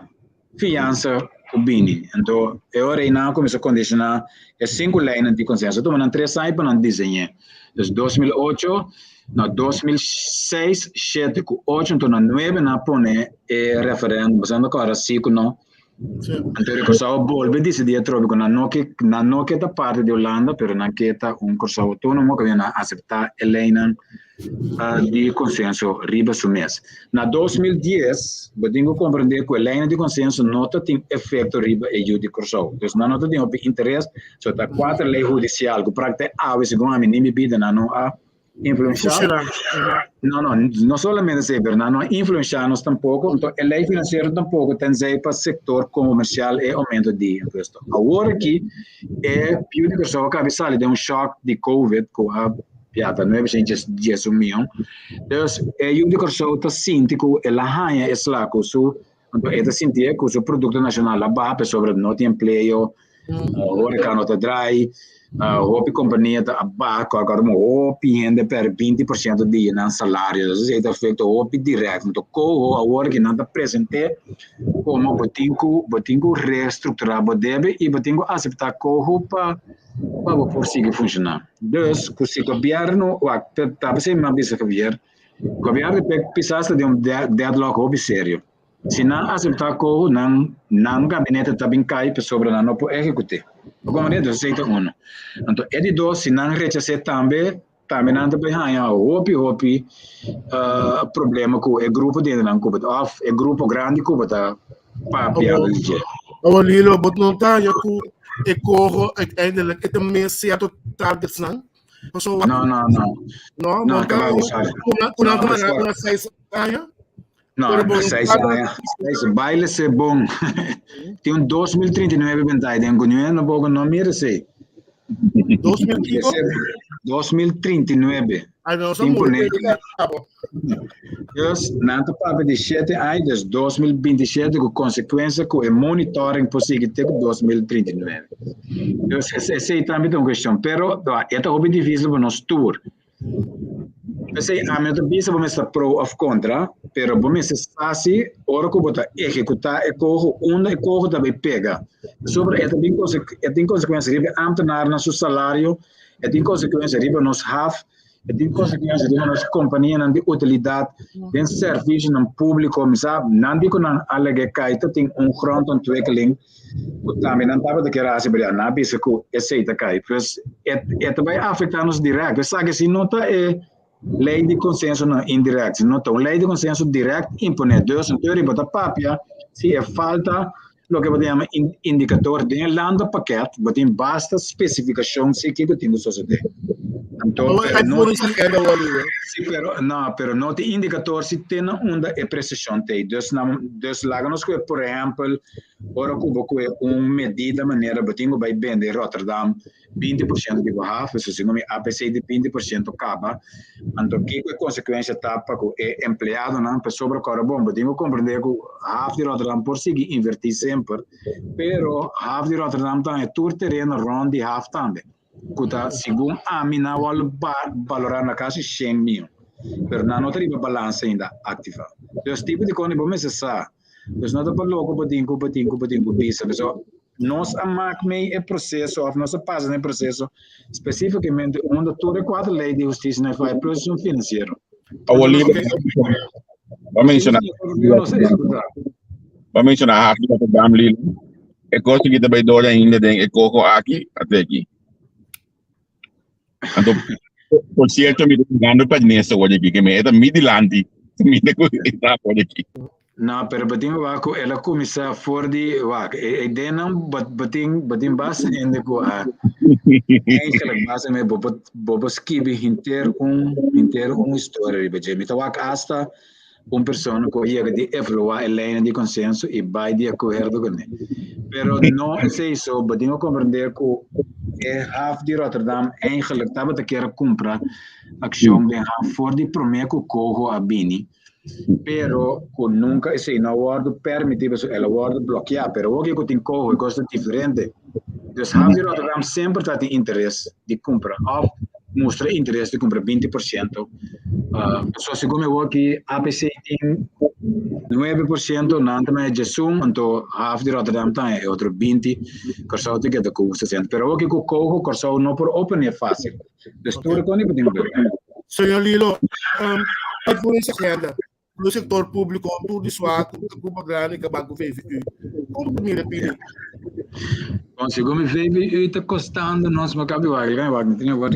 fiansa ku bini. Anto e ora ei nan a kuminsá kondishoná e sinku leinan di konsenso. A tuma nan tres aña pa nan diseñ'é. Dus 2008, na 2006, shete ku ocho, anto na nuebe nan a pone e referendum. Pasobra nan ta kòrda si ku no. Anto e Kòrsou a bolbe disidí atrobe ku nan no ke nan no ke ta parti di Hulanda, pero nan ke ta un Kòrsou outónomo kaminda nan a aseptá e leinan di konsenso riba su mes. Na 2010, bo tin ku komprendé ku e leinan di konsenso no ta tin efekto riba e yu di Kòrsou. Dus nan no ta tin hopi interes, so ta kuater lei hudisial ku prakte awe segun ami ni mi bida nan no a influenshá. No, no, no solamente esei, pero nan no a influenshá nos tampoko. Anto e lei finansiero tampoko tenzij pa sektor komersial e oumento di impuesto. Awor aki e yu di Kòrsou a kabi sali den un shòk di covid ku a Ya, ta 911 mion. Dus e yu di Kòrsou ta sinti ku el a haña e sla ku su, anto e ta sintié ku su produkto nashonal a baha pasobra no tin empleo, horeca no ta drai, hopi kompania ta a baha kòrkòr hopi hende pèrdè 20% di nan salario. Dus esei ta afekto hopi dirèkt. Anto koho awor ki nan ta present'é komo bo tin ku bo tin ku restrukturá bo debe i bo tin ku aseptá koho pa pa bo por sigui funshoná. Dus, ku si gobièrnu, wak, ta p'esei mi a bisa Javier, gobièrnu di Pisas ta den un deadlock hopi serio. Si nan aseptá koho, nan nan gabinete ta bin kai pasobra nan no por ehekut'é. Bo komprendé? Dus esei ta uno. Anto e di dos, si nan rechas'é tambe, tambe nan ta bai haña hopi hopi problema ku e grupo di hendenan ku bo ta, òf e grupo grandi ku bo ta papia di dje. Awor Lilo, bo no ta haña ku e koho uiteindelijk e ta mes sierto targetsnan? Pasobra No, no, no. No, bo ta ku nan ta mara ku nan seis aña? No, seis aña. Seis, baile se bon. Tin un 2039 bentai den ku nu no poco no mira sei. 2000 2039. Ay, no, sa muri. Dus, nan ta papia di 7 aña, dus 2027 ku konsekuensia ku e monitoring por sigui te ku 2039. Dus, esei tambe ta un kuestion, pero e ta hopi difísil pa nos tur. P'esei ami no ta bisa bo mester ta pro òf kontra, pero bo mester sa si ora ku bo ta ehekutá e koho, unda e koho ta bai pega. Pasobra e ta bin e tin konsekuensia riba e ámtenarnan su salario, e tin konsekuensia riba nos haf, e tin konsekuensia riba nos kompanianan di utilidat den servisionan públiko. Mi sa nan di ku nan a lag'é kai ta tin un grondontwikkeling. Ku tambe nan tabata kier hasi, pero nan a bisa ku esei ta kai. Pues e e ta bai afektá nos dirèkt. Esaki si no ta e lei di konsensonan indirèkt, si no ta un lei di konsenso dirèkt imponé. Dus anto riba ta papia si e falta loke bo ta yama indikador den e landenpakket, bo tin basta spesifikashon si kiko tin ku sosodé. Anto, pero no Sí, pero no, pero no tin indikador si te na unda e presishon t'ei. Dus na dus laga nos koe por ehèmpel Ora ku bo kue un medida manera bo tin ku bai bende Rotterdam 20% di bo haf, pasobra si no mi APC di 20% kaba, anto kiko e konsekuensia ta pa ku e empleadonan? Pasobra kòrda bon, bo tin ku komprendé ku haf di Rotterdam por sigui invertí semper, pero haf di Rotterdam ta haña tur tereno rònt di haf tambe, ku ta segun ami nan wòrdu balorá na kasi shen mion, pero nan no ta riba balansa ainda aktivá. Dus tipo di kos bo mester sa. Dus no ta pa loko bo tin ku bo tin ku bo tin ku bisa. Pasobra Nos a maak mee e proceso of nos a pasa den e proceso specificamente unda tur e cuatro ley di husticia na e plus esun financiero. Awor libre Ba menciona Ba menciona Hafi Rotterdam Lilo. E cos ki ta bay door ainda den e coco aki ate aki. Anto por cierto mi ta jugando pa Ernesto awor aki ke me e ta mi dilanti mi ta ku e ta awor aki. No, pero batin wak ku el a kuminsá for di wak. E ideanan batin batin basta hende ku a eigenlijk basta me bo bo por skibi henter un henter un historia riba dje. Mi ta wak asta un persona ku a yega di evaluá e leinan di konsenso i bai di akuerdo kuné. Pero no esei so, batin a komprendé ku e haf di Rotterdam eigenlijk tabata kier a kumpra akshon den haf for di promé ku Coho a bini. Pero ku nunka esei no a wòrdu permití, pasobra el a wòrdu blokeá. Pero awor ku tin koho e kos ta diferente. Dus Haven di Rotterdam semper ta tin interes di kumpra òf mustra interes di kumpra 20%. Pasobra segun mi awor ki APC tin 9%, nan ta maya 11, anto Haven di Rotterdam ta haña e otro 20, Kòrsou ta keda ku 60. Pero awor ku koho Kòrsou no por oponé fásil. Dus tur e koni bo tin ku Señor Lilo, um, uitvoerings agenda, no sector público, tur di swa, grupo grandi, ka banco VVU. Como te mira, Pini? Bom, segun mi VVU ta costando nos Maccabi wak, kan wak, mi tin wak.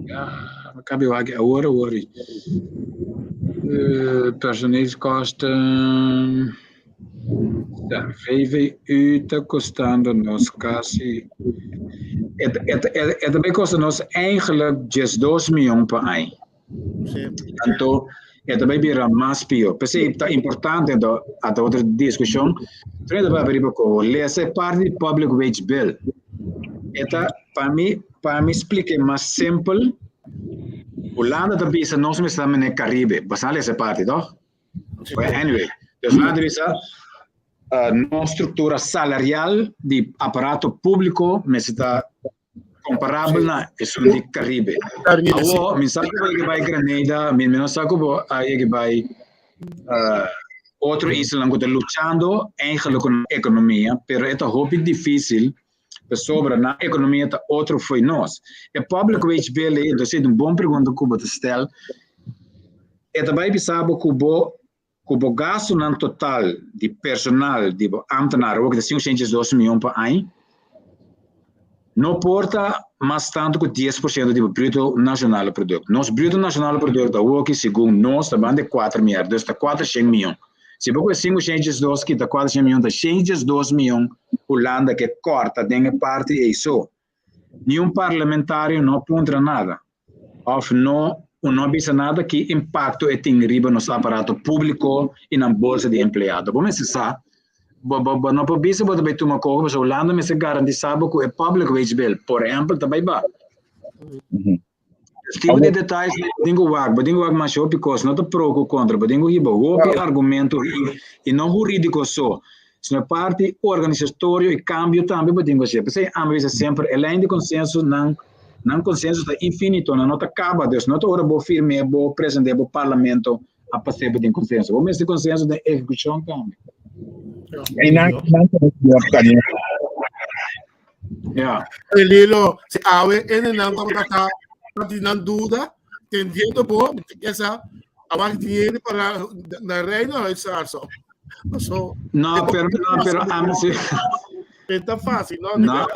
Ja, Maccabi wak awor awor. Personeelskosten. Ja, VVU ta costando nos casi e, e, e, e tambe costa nos eigenlijk 12 miljoen pa aña. Sí. Anto, e tambe bira mas pio. P'esei ta importante anto ata otro discusion. Trenta pa riba ko lesa e parte di public wage bill. E ta pa mi pa mi explique mas simpel. Hulanda ta bisa nos mester ta mene Caribe. Basta lesa e parte, toch? Well, anyway, dus laten we zeggen, nos structura salarial di aparato público mester ta comparabel na esun di Caribe. Caribe, sí. Awo, mi sa ku bo yega bai Grenada, mi no sa ku bo a yega bai otro islanan ku ta luchando eigenlijk ku nan ekonomia, pero e ta hopi difícil pasobra nan ekonomia ta otro fo'i nos. E public wage bill ei, entonces un bon pregunta ku bo ta stel, E ta bai bisa bo ku bo ku bo gastunan total di personal di bo ámtenar awor ku ta 502 mion pa aña no por ta mas tantu ku 10% di bo bruto nashonale produkto. Nos bruto nashonale produkto awor ki segun nos ta banda di 4 miar, dus ta 400 mion. Si bo ku e 502 kita 400 mion ta 102 mion Hulanda ke kòrta den e parti ei so. Niun parlamentario no a puntra nada. Of no u no a bisa nada ki impacto e tin riba nos aparato publico y nan bolsa di empleado. Bo mester sa, bo, bo, bo no por bisa bo ta bay tuma coho pasobra Hulanda mester garantisa bo cu e public wage bill, por ehempel, ta bay ba. Dus tipo di detalles bo tin cu wak, bo tin cu wak masha hopi cos, no ta pro cu contra, bo tin cu hiba hopi argumento y, y no huridico so, sino parti organisatorio y cambio tambe bo tin cu haci. P'esey ami bisa semper e lijn di consenso nan Nan konsenso ta infinito, nan no ta kaba. Dus no ta ora bo firm'é, bo present'é bo parlamento a pas'é bo den konsenso. Bo mester konsenso den ehekushon tambe. E nan nan ta kariño. Ja. Hey Lilo, si awe ene nan tabata ta ta nan duda, tendiendo bo, esa awak dinero para na reino uitzaar so. So, No, pero no, pero ami si. Ta fácil, no? No.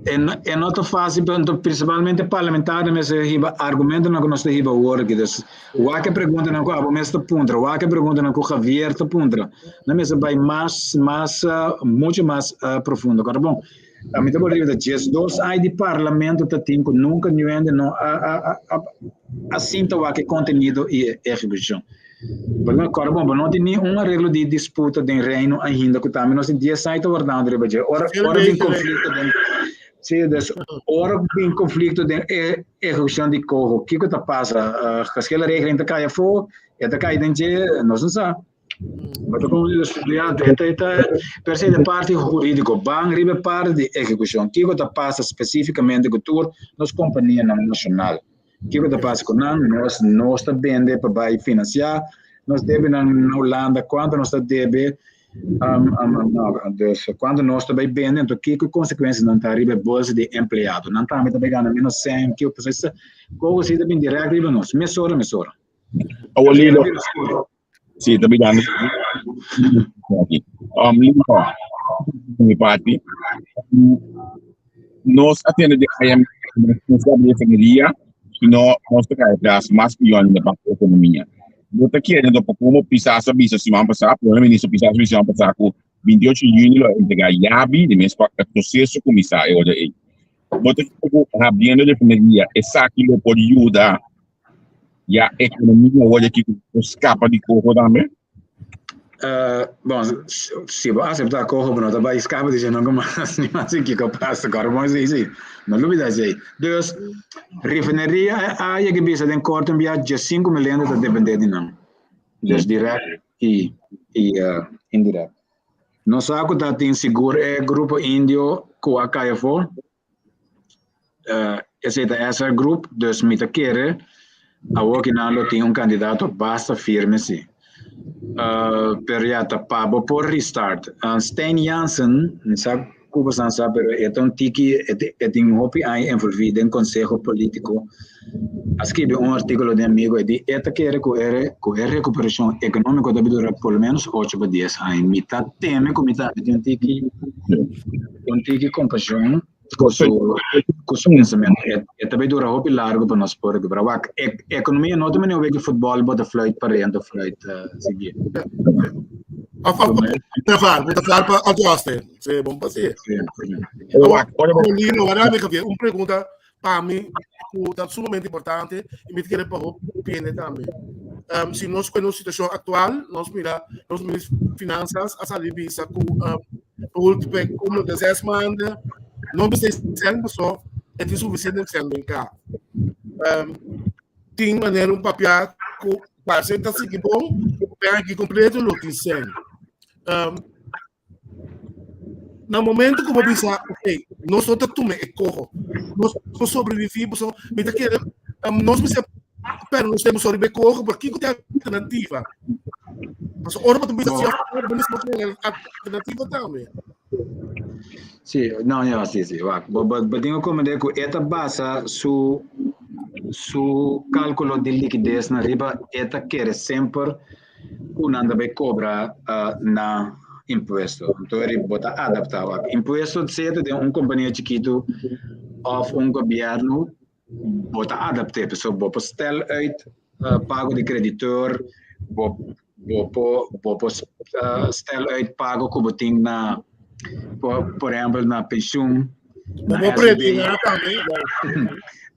E no, e no ta fácil, pero anto principalmente parlamentario mester hiba argumentonan ku nos ta hiba awor aki. Dus, wak e preguntanan ku abo mes ta puntra, wak e preguntanan ku Javier ta puntra. Nan mester bai mas, mas, mucho mas profundo. Kòrda bon, ami ta por riba ta 12 aña di parlamento ta tin ku nunka niun hende no a, a, a, a sinta wak e kontenido i e ehekushon. Bo kòrda bon, bo no tin ni un areglo di disputa den Reino ainda ku tambe nos tin dies aña ta wardando riba dje. Ora ora bin konflikto den Sí, dus ora bin konflikto den e ehekushon di koho, kiko ta pasa? Geschil regeling ta kai afó, e ta kai den dje, nos no sa. Bo ta komo studiante, e ta e ta per se de parti hurídiko, ban riba e parti di ehekushon. Kiko ta pasa spesífikamente ku tur nos kompanianan nashonal? Kiko ta pasa ku nan? Nos nos ta bende pa bai finansiá nos debenan na Hulanda, kuantu nos ta debe? No, dus kuantu nos ta bai bende, anto kiko e konsekuensianan ta riba e bolsa di empleado? Nan tambe ta bai gana menos sèn, kiko pasobra koko si ta bin dirèkt riba nos, mesora mesora. Awor Lilo, si ta bidando Lilo, mi parti, nos a tende di IMF nos a refineria, sino nos ta kai atras mas pió ainda pa ekonomia. Bo ta kere anto pa komo Pisas a bisa siman pasá, Prome Minister Pisas a bisa siman pasá ku 28 di yüni lo a entregá yabi di mes pa e proseso kuminsá e ora ei. Bo ta kere ku habriendo refineria esaki lo por yuda ya ekonomia awor aki ku por skapa di koho tambe? Bon, si bo aseptá koho bo no ta bai skapa di dje nunka mas, ni mas kiko pasa, kòrda bon esei si, no lubida esei. Dus, refineria a yega bisa den korte un bia diesinku mil hende ta dependé di nan, dus dirèkt i indirèkt. Nos sa ku ta tin sigur e grupo indio ku a kai afó, Esei ta SR Group, dus mi ta kere awor ki nan lo tin un kandidato basta firme si. Pero ya ta pa bo por restart. Stijn Jansen, mi sa ku bosan sa pero e ta un tiki, e tin hopi aña envolvi den konseho politiko, a skibi un artikulo den Amigo, e di e ta kere ku e ku e rekuperashon ekonómiko ta dura por lo menos ocho pa dies aña. Mi ta teme ku mi tambe tin un tiki un tiki kompashon ku su ku su pensamentu. E ta bay dura hopi largu pa nos por rekuperá. Wak, e ekonomia no ta manera wega futbòl bo ta fluit pa renta fluit sigui. Of of ta var, bo ta var pa adjuste. Sí, bon pa sí. Wak, ora bo Lino, wara mi Javier, un pregunta pa mi ku ta sumamente importante i mi ta kere pa hopi hende tambe. Si nos kue nos situashon aktual, nos mira nos minister di finansas a sali bisa ku último kúmulo di ses maanden no mester sèn paso e tin sufisiente sèn den ka. Tin manera un papia ku parse ta sigui bon, pero aki kompleto lo tin sèn. Na momento ku bo bisa, ok, nos no ta tuma e koho, nos por sobreviví, pasobra mi ta kere, nos mester pero nos tenemos riba e koho, pero kiko ta e alternativa? Pasobra ora bo ta bisa si bo mester tin alternativa tambe. Sí, no, ja, sí, sí, wak. Bo, bo, bo tin ku komprendé ku e ta basa su, su kálkulo di likides na riba e ta kere semper ku nan ta bai kobra na impuesto. Anto eri bo ta adaptá wak. Impuesto sea ta den un kompania chikitu òf un gobièrnu, bo ta adapt'é pasobra bo por stèl uit pago di kreditor, bo bo por bo por stèl uit pago ku bo tin na por ehèmpel na penshun. Bo por prediná tambe.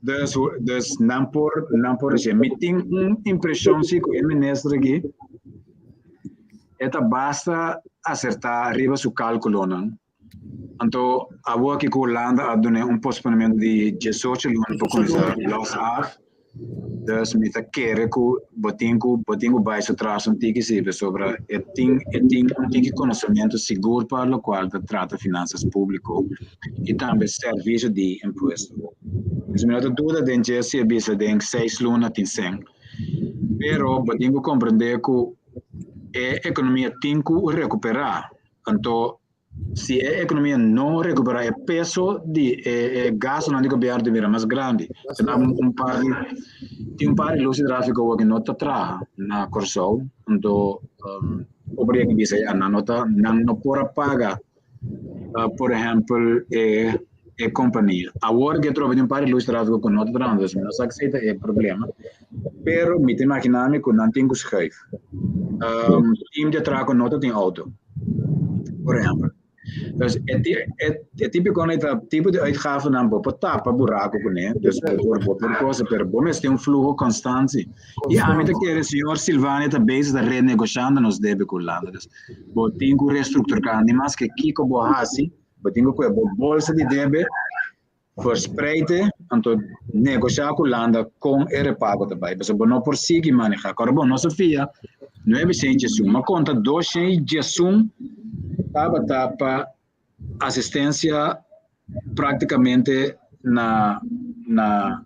Dus, dus nan por, nan por hacié. Mi tin un impreshon si ku e minister aki e ta basta asertá riba su kálkulonan. Anto awor aki ku Hulanda a dun'é un posponementu di diesocho luna pa kuminsá los af. Dus mi ta kere ku bo tin ku bo tin ku bai su tras un tiki si pasobra e tin e tin un tiki konosementu sigur pa lokual ta trata finansas públiko i tambe servisio di impuesto. Dus mi no ta duda den dje si e bisa den seis luna tin sèn, pero bo tin ku komprendé ku e ekonomia tin ku rekuperá, anto Si e ekonomia no rekuperá e peso di e gastunan di gobièrnu ta bira mas grandi. Tin un par di tin un par di lus di tráfiko awor ku no ta traha na Kòrsou, anto por yega bisa ya nan no ta nan no por a paga por ehèmpel e e kompania. Awor ke atrobe tin un par di lus di tráfiko ku no ta trahando, mi no sa si ta e problema, pero mi ta imaginá mi ku nan tin ku schuif. Team di atrako no ta tin outo. Por ehempel. Dus e, e, e típico nee ta tipo di uitgavennan bo por tapa buraco kuné, dus bo por bo por cosa, pero bo mester un fluho constante. I ami ta kere señor Silvania ta bezig ta renegociando nos debe ku Hulanda. Dus bo tin ku restructurar, ni maske kiko bo hasi, bo tin ku kohe bo bolsa di debe Verspreid e, anto negoshá ku Hulanda kon e repago ta bai, pasobra bo no por sigui manehá. Kòrda bon, nos a fia nuebe shen i diesun, m'a konta dos shen i diesun tabata pa asistensia práktikamente na na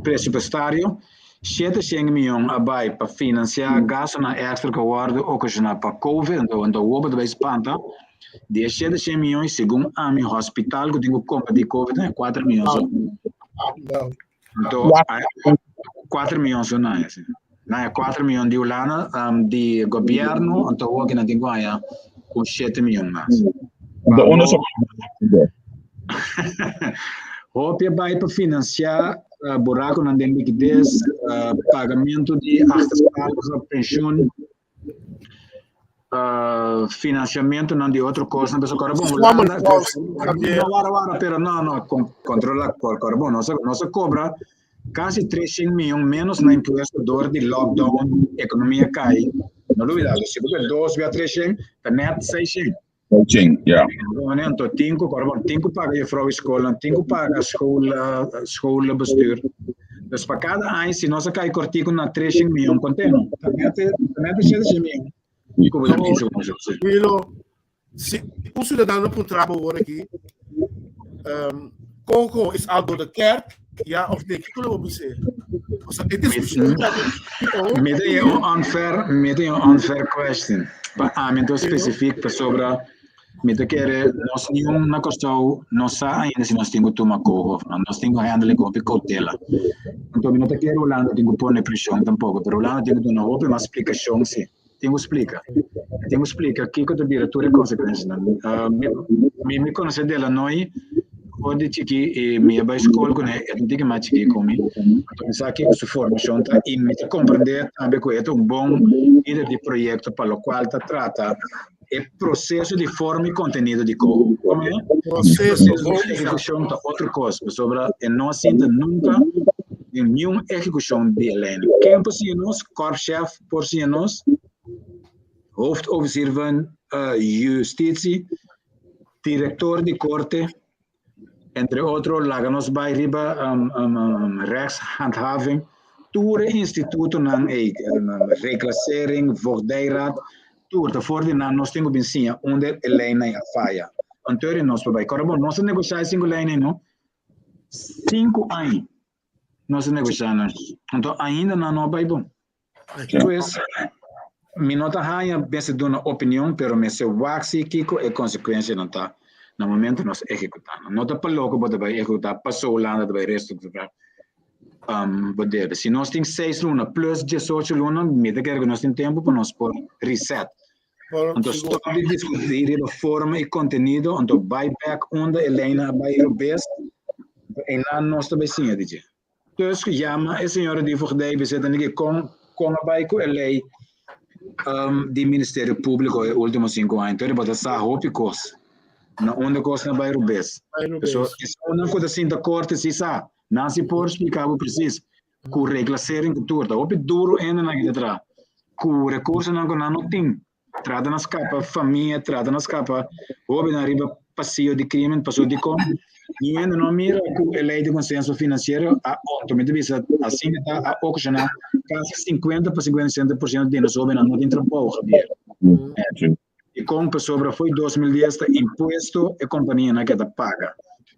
presupuestario, 700 mion a bai pa finansiá gastunan èkstra ku a wòrdu okashoná pa Covid, anto anto awor bo ta bai spanta, di e 700 mion segun ami hospital ku tin ku kombatí Covid nan e 4 mion so. Anto 4 mion so nan e. Nan e 4 mion di Hulanda di gobièrnu anto awor nan tin ku haña un 7 mion mas. Anto unda so Hopi a bai pa finansiá burakunan den likides, pagamentu di achterstallige pensioen, finansiamentunan di otro kosnan. Pasobra kòrda bon, Hulanda, no wara wara, pero no, no, kontrola, kòrda bon, nos a, nos a kobra kasi 300 mion ménos na impuesto dor di lockdown, ekonomia kai. No lubidá, si bo ke dos bia 300, ta nèt 600. Coaching, ja. Anto tin ku, bon, tin ku paga juffrouw school, tin ku paga school, schoolbestuur. Dus pa kada aña, si nos a kai kortiku na 300 mion, konteno. Ta net, ta net 700 mion. Ku bo ta bisa ku nos. Milo, si un ciudadano puntra bo awor aki, Coco is al door de kerk, ja of nee, kiko lo bo bis'é? Osea, e discusion ta di Mi tin un unfair, mi tin un unfair question. Pa ami anto specifiek pasobra mi ta kere nos niun na Kòrsou no sa ainda si nos tin ku tuma koho of no. Nos tin ku handle ku hopi koutela. Anto mi no ta kere Hulanda tin ku pone preshon tampoko, pero Hulanda tin ku duna hopi mas splikashon si. Tin ku splika. Tin ku splika kiko ta bira tur e konsekuensianan. Mi mi konosé Delanoy for di chikí i mi a bai skol kuné, e ta un tiki mas chikí ku mi. Anto mi sa kiko su formashon ta i mi ta komprendé tambe ku e ta un bon lider di proyekto pa lokual ta trata e proseso di forma i kontenido di koho. Komo e? Proseso di ehekushon ta otro kos, pasobra e no a sinta nunka den niun ehekushon di e lei. Ken por siña nos? Korpschef por siña nos, hoofdofficier van justitie, director di corte, entre otro laga nos bai riba rechtshandhaving, tur e institutonan ei, reclassering, voogdijraad, tur ta for di nan nos tin ku bin siña unda e leinan a faya. Anto nos por bai. Kòrda bon, nos a negoshá e sinku leinan no, sinku aña. Nos a negoshá nan. Anto ainda nan no a bai bon. Pues, mi no ta haña mester duna opinion, pero mester wak si kiko e konsekuensianan ta na momento nos ehekutá nan. No ta pa loko bo ta bai ehekutá, paso Hulanda ta bai restrukturá bo debe. Si nos tin seis luna plus diesocho luna, mi ta kere ku nos tin tempu pa nos por reset. Anto stop di diskutí riba forma i kontenido, anto bai bèk unda e leinan a bai robes, einan nos ta bai siña di dje. Tusk yama e señora di voogdij bisa ta niki kon kon a bai ku e lei di Ministerio Públiko e último sinku aña. Entonces bo ta sa hopi kos na unda kosnan a bai robes. Pasobra esunnan ku ta sinta korte si sa, nan si por splika bo presis ku reclassering ku tur ta hopi duro ende nan kita traha ku rekursonan ku nan no tin trata na skapa famia trata na skapa hobennan riba pasillo di krimen paso dikon ni hende no mira ku e lei di konsenso finansiero a onto mi ta bisa asina ta a okashoná kasi 50 pa 57% di nos hobennan no tin trabou Javier dikon pasobra foi 2010 ta impuesto e kompanianan ke ta paga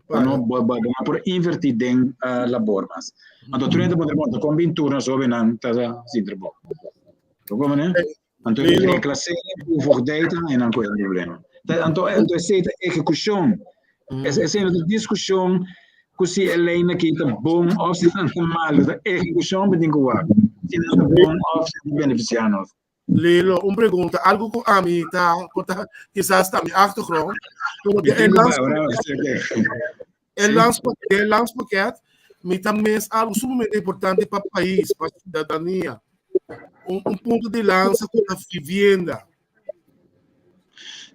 Bo no, bo, bo, bo no por invertí den uh, labor mas. Anto tur hende por pregunta, kon bin tur nos hobennan ta sin trabou? Bo como ne? Anto Lilo. reclassering, ku voogdij ta en dan ku e problema. Ta, anto, anto esei ta ehekushon. Es, esei no ta diskushon ku si e lei na ki ta bon of si ta malo. Ta ehekushon bo tin ku wak. Si nan ta bon of si ta benefisiá nos. Lilo, un pregunta, algo ku ami ta, ku ta kisas ta mi achtergrond, pero de e lands, e lands, e landspakket, mi ta mes algo sumamente importante pa pais, pa ciudadania. Un, un punto di lansa ku ta vivienda.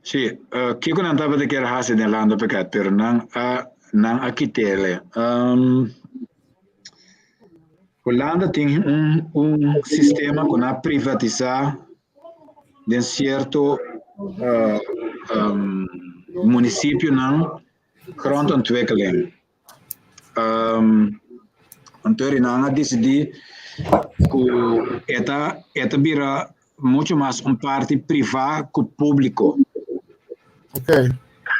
Sí, uh, kiko nan tabata kier hasi den landspakket, pero nan a, nan a kitele. Um, Hulanda tin un un sistema ku nan a privatisá den sierto munisipionan grondontwikkeling. Anto nan a disidí ku e ta e ta bira muchu mas un parti privá ku públiko.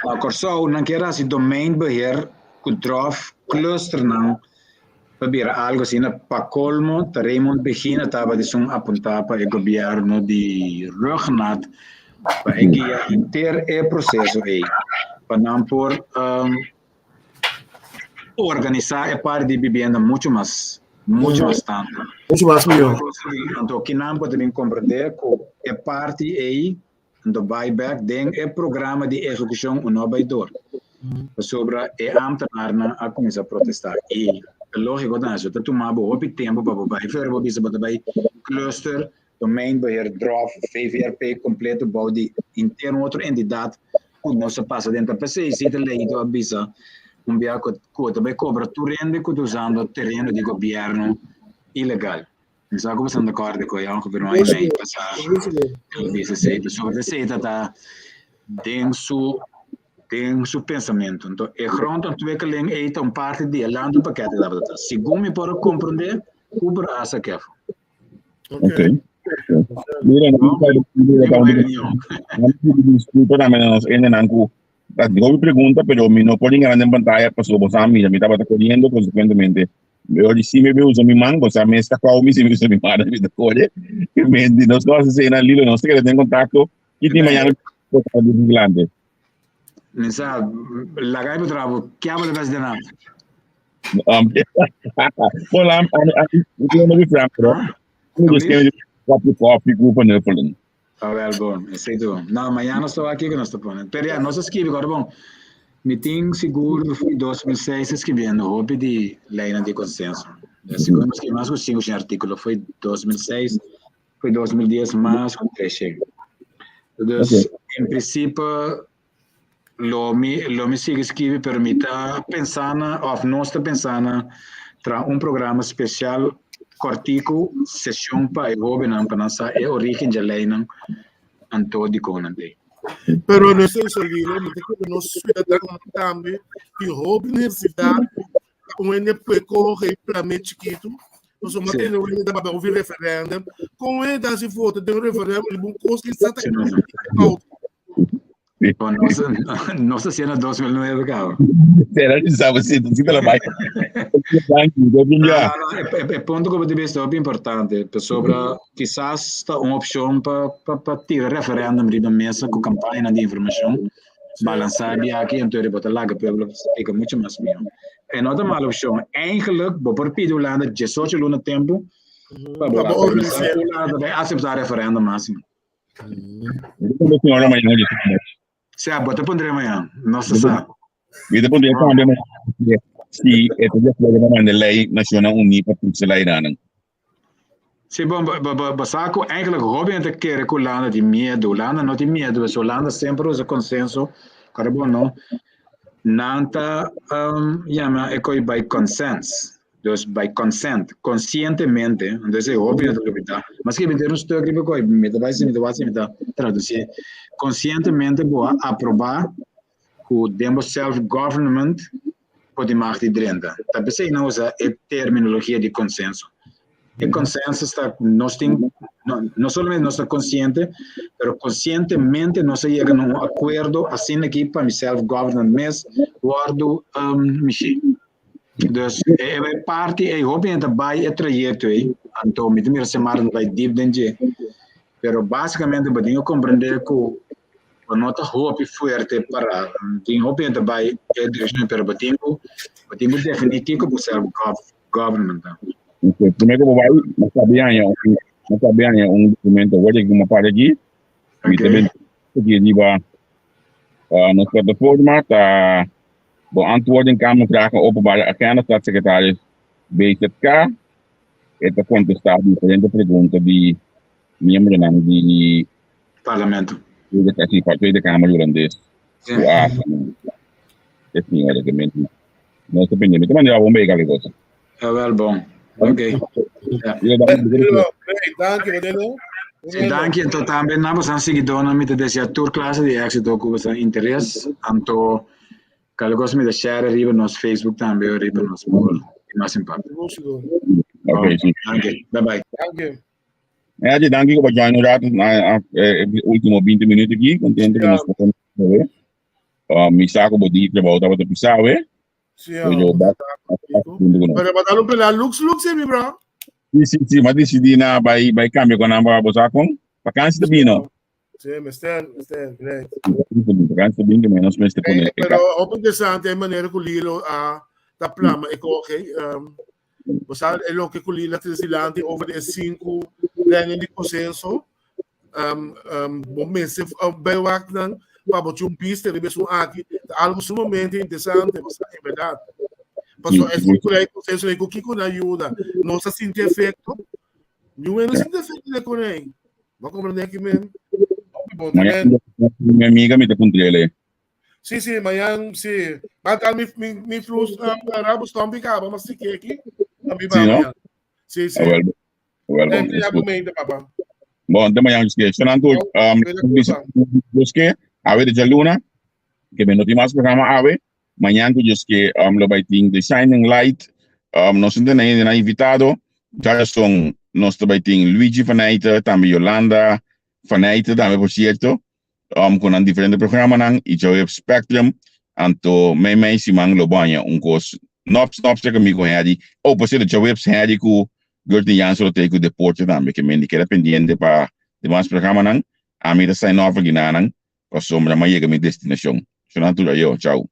Na Kòrsou nan kier hasi domeinbeheer ku dròf clusternan. pa bira algo asina. Pa colmo ta Raymond Begina tabata esun apunta pa e gobierno di Rhuggenaath pa e guia henter e proceso ey pa nan por organisa e parti di bibienda mucho mas mucho mas tanto. Mucho mas mihor. Anto kinan por ta bin comprende cu e parti ey Anto bai bek den e programa di ehekushon un no bai dor. Pasobra e ambtenaarnan a kuminsá protestá. I ta lógiko ta eso ta tuma bo hopi tempu pa bo bai fer bo bisa bo ta bai cluster, domeinbeheer, drof, VVRP kompleto bou di henter un otro entidat ku nos a pasa den. Ta p'esei si ta lei a bisa un bia ku ta bai kobra tur hende ku ta usando tereno di gobièrnu ilegal. Mi sa ku boso ta kòrda ku e ongeveer un aña i mei pasá el a bisa esei, pasobra esei ta ta den su den su pensamentu. Anto e grondontwikkeling ei ta un parti di e landenpakket ku tabata ta. Segun mi por a komprondé, Cooper a hasi kefo. Ok. Mira, no disculpa tambe na nos hendenan ku ta hopi pregunta, pero mi no por ninga nan den pantaya pasobra bo sa mira mi tabata koriendo konsekuentemente Yo di si mi usa mi man, bo mes ta kwau mi si mi usa mi man, mi ta kore. Me di nos no hace na Lilo, nos te queda en contacto. Y ti mañana di vigilante. Mi sa, laga e trabo, que habla bes de nada. Bueno, I'm, I'm, I'm, I'm, I'm, I'm, I'm, just going to koffie, koffie, ku van Huffelen. Ah, wel bon, esei tu. No, mañana nos ta wak kiko nos ta pone. Pero ya, nos a skibi kòrda bon. Mi tin sigur for 2006 ta skibiendo hopi di leinan di konsenso. Sigur mi a skibi mas ku sinku shen artíkulo for 2006, for 2010 mas ku tres shen. Dus, en prinsipio lo mi lo mi sigui skibi pero mi ta pensa na of nos ta pensa na traha un programa special kortiku seshon pa e hobennan pa nan sa e origen dje leinan anto dikon nan tei. Pero no esei solilo, mi ta kere nos ciudadanonan tambe tin hopi necesidad pa un hende puede coge y plame chikitu. Nos a tene un hende ta over referendum. Con un hende ta haci voto den un referendum riba un cos ki sa ta Bon, nos, nos hacía na 2009, cabo. Será que sabe si si te la vai. Dank je, dat ja. E punto que você disse é importante. Sobre quizás está uma opção para pa, pa tira referéndum riba mesa com campanha de informação. Balançar bem aqui, então ele bota lá que o pueblo fica muito mais melhor. É não é mala opção. Eigenlijk, bo por pedir Holanda 18 luna tempo para Pa organizar. Holanda vai aceitar referéndum máximo. Sea, bo te pondré mañana. No se sa. Mi te pondré tambe mañana. Si e ta de acuerdo pa manda ley Nacionnan Uní pa toetsen leidanan. Sí, bon, bo sa ku eigenlijk hopi hende ta kere ku Hulanda tin miedu. Hulanda no tin miedu, pasobra Hulanda semper usa konsenso, kòrda bon no, nan ta yama e koi by consens. Dus by consent, conscientemente, entonces e hopi no ta lubida. Mas ke mi tin un stuk riba koi, mi ta bai si mi ta wak si mi ta traduci. Conscientemente bo a aproba ku den bo self government bo tin mag di drenta. Ta p'esei nan usa e terminologia di consenso. E consensus ta nos tin, no, no solamente nos ta consciente, pero conscientemente nos a yega na un acuerdo asina aki pa mi self government mes wordu um, mishi. Dus e e parti ei hopi hende ta bai e trayecto ei, anto mi ta mira Semar ta bai diep den dje, pero basicamente bo tin ku comprende ku bo no ta hopi fuerte para tin hopi hende ta bai e direccion ei, pero bo tin ku bo tin ku defini kiko bo self government ta. Ok, prome ku bo bai, mi sabi haña un, mi sabi haña un documento awor di ku mi para aki, mi ta bin riba nos plataforma ta Beantwoording Kamervragen Openbare Agenda Staatssecretaris BZK e ta contesta diferente pregunta di miembronan di Parlamento. Tweede, Tweede Kamer Hulandes. Sí. Ku a e señora que men no ta pendiente. Mi ta manda bon bega algo cosa. Ah, wel bon. Ok. Ja. Dank je, Danilo. Sí, dank je. Anto tambe na bosan seguidornan mi ta desea tur clase di éxito ku bosan interes. Anto Kada cosa mi ta share riba nos Facebook tambe o riba nos por tin mas impacto. Ok, sí. Danki. Bye bye. Danki. Adi, danki ku join un rato na último 20 minutos aki. Contento ku nos por Mi sa ku bo di trabou tabata pisá, we. Sí, pero ba dal un pela lux lux mi bro. Sí, sí, sí, m'a decidí na bai bai cambia con nan bo sa con vakantie ta bino. Sí, mester, mester, great. Vakantie ta bin que menos mester pone. Pero hopi interesante e manera cu Lilo a ta plama e coge. Um, bo sa e loke cu Lilo a trece dilanti over de cinco lijnen di consenso. Um, um, bo mester bij wak nan pa bo tin un bista riba esun aki. Ta algo sumamente interesante, bo sa, en verdad. Paso e cinco ley consenso ley cu kiko na ayuda. No sa sinti efecto. Ni no sinti efecto de con ei. Bo comprende aki men? Bon, men. Mi amiga mi ta puntrele. Sí, sí, mañana, sí. Maar tal mi, mi, mi flus, um, rabo stompi caba, mas si keki. A mi ba Sí, no? mañana. Sí, sí. Ah, wel, wel, Tem bon, que is goed. mente, papa. Bon, te mañana ke. Sonan tur, um, Dios ke, awe de djaluna, ke men no tin mas programa awe. Mañana ku Dios ke, um, lo bai tin The Shining Light. Um, nos no tin na invitado. Djarason nos ta bai tin Luigi van Eyte, tambe Yolanda van Eyte tambe por cierto. Um, ku nan diferente programanan i djawe Spectrum. Anto mei mei siman lo baña un kos nops nops serka mi ku Harry. Oh, por cierto, djaweps Harry ku Gertney Jansen lo tei ku deporte tambe. Ke men di keda pendiente pa demas programanan. Ami ta sign off aki nanan pasobra mi a yega mi destinashon. Shona tur ayo. Chau.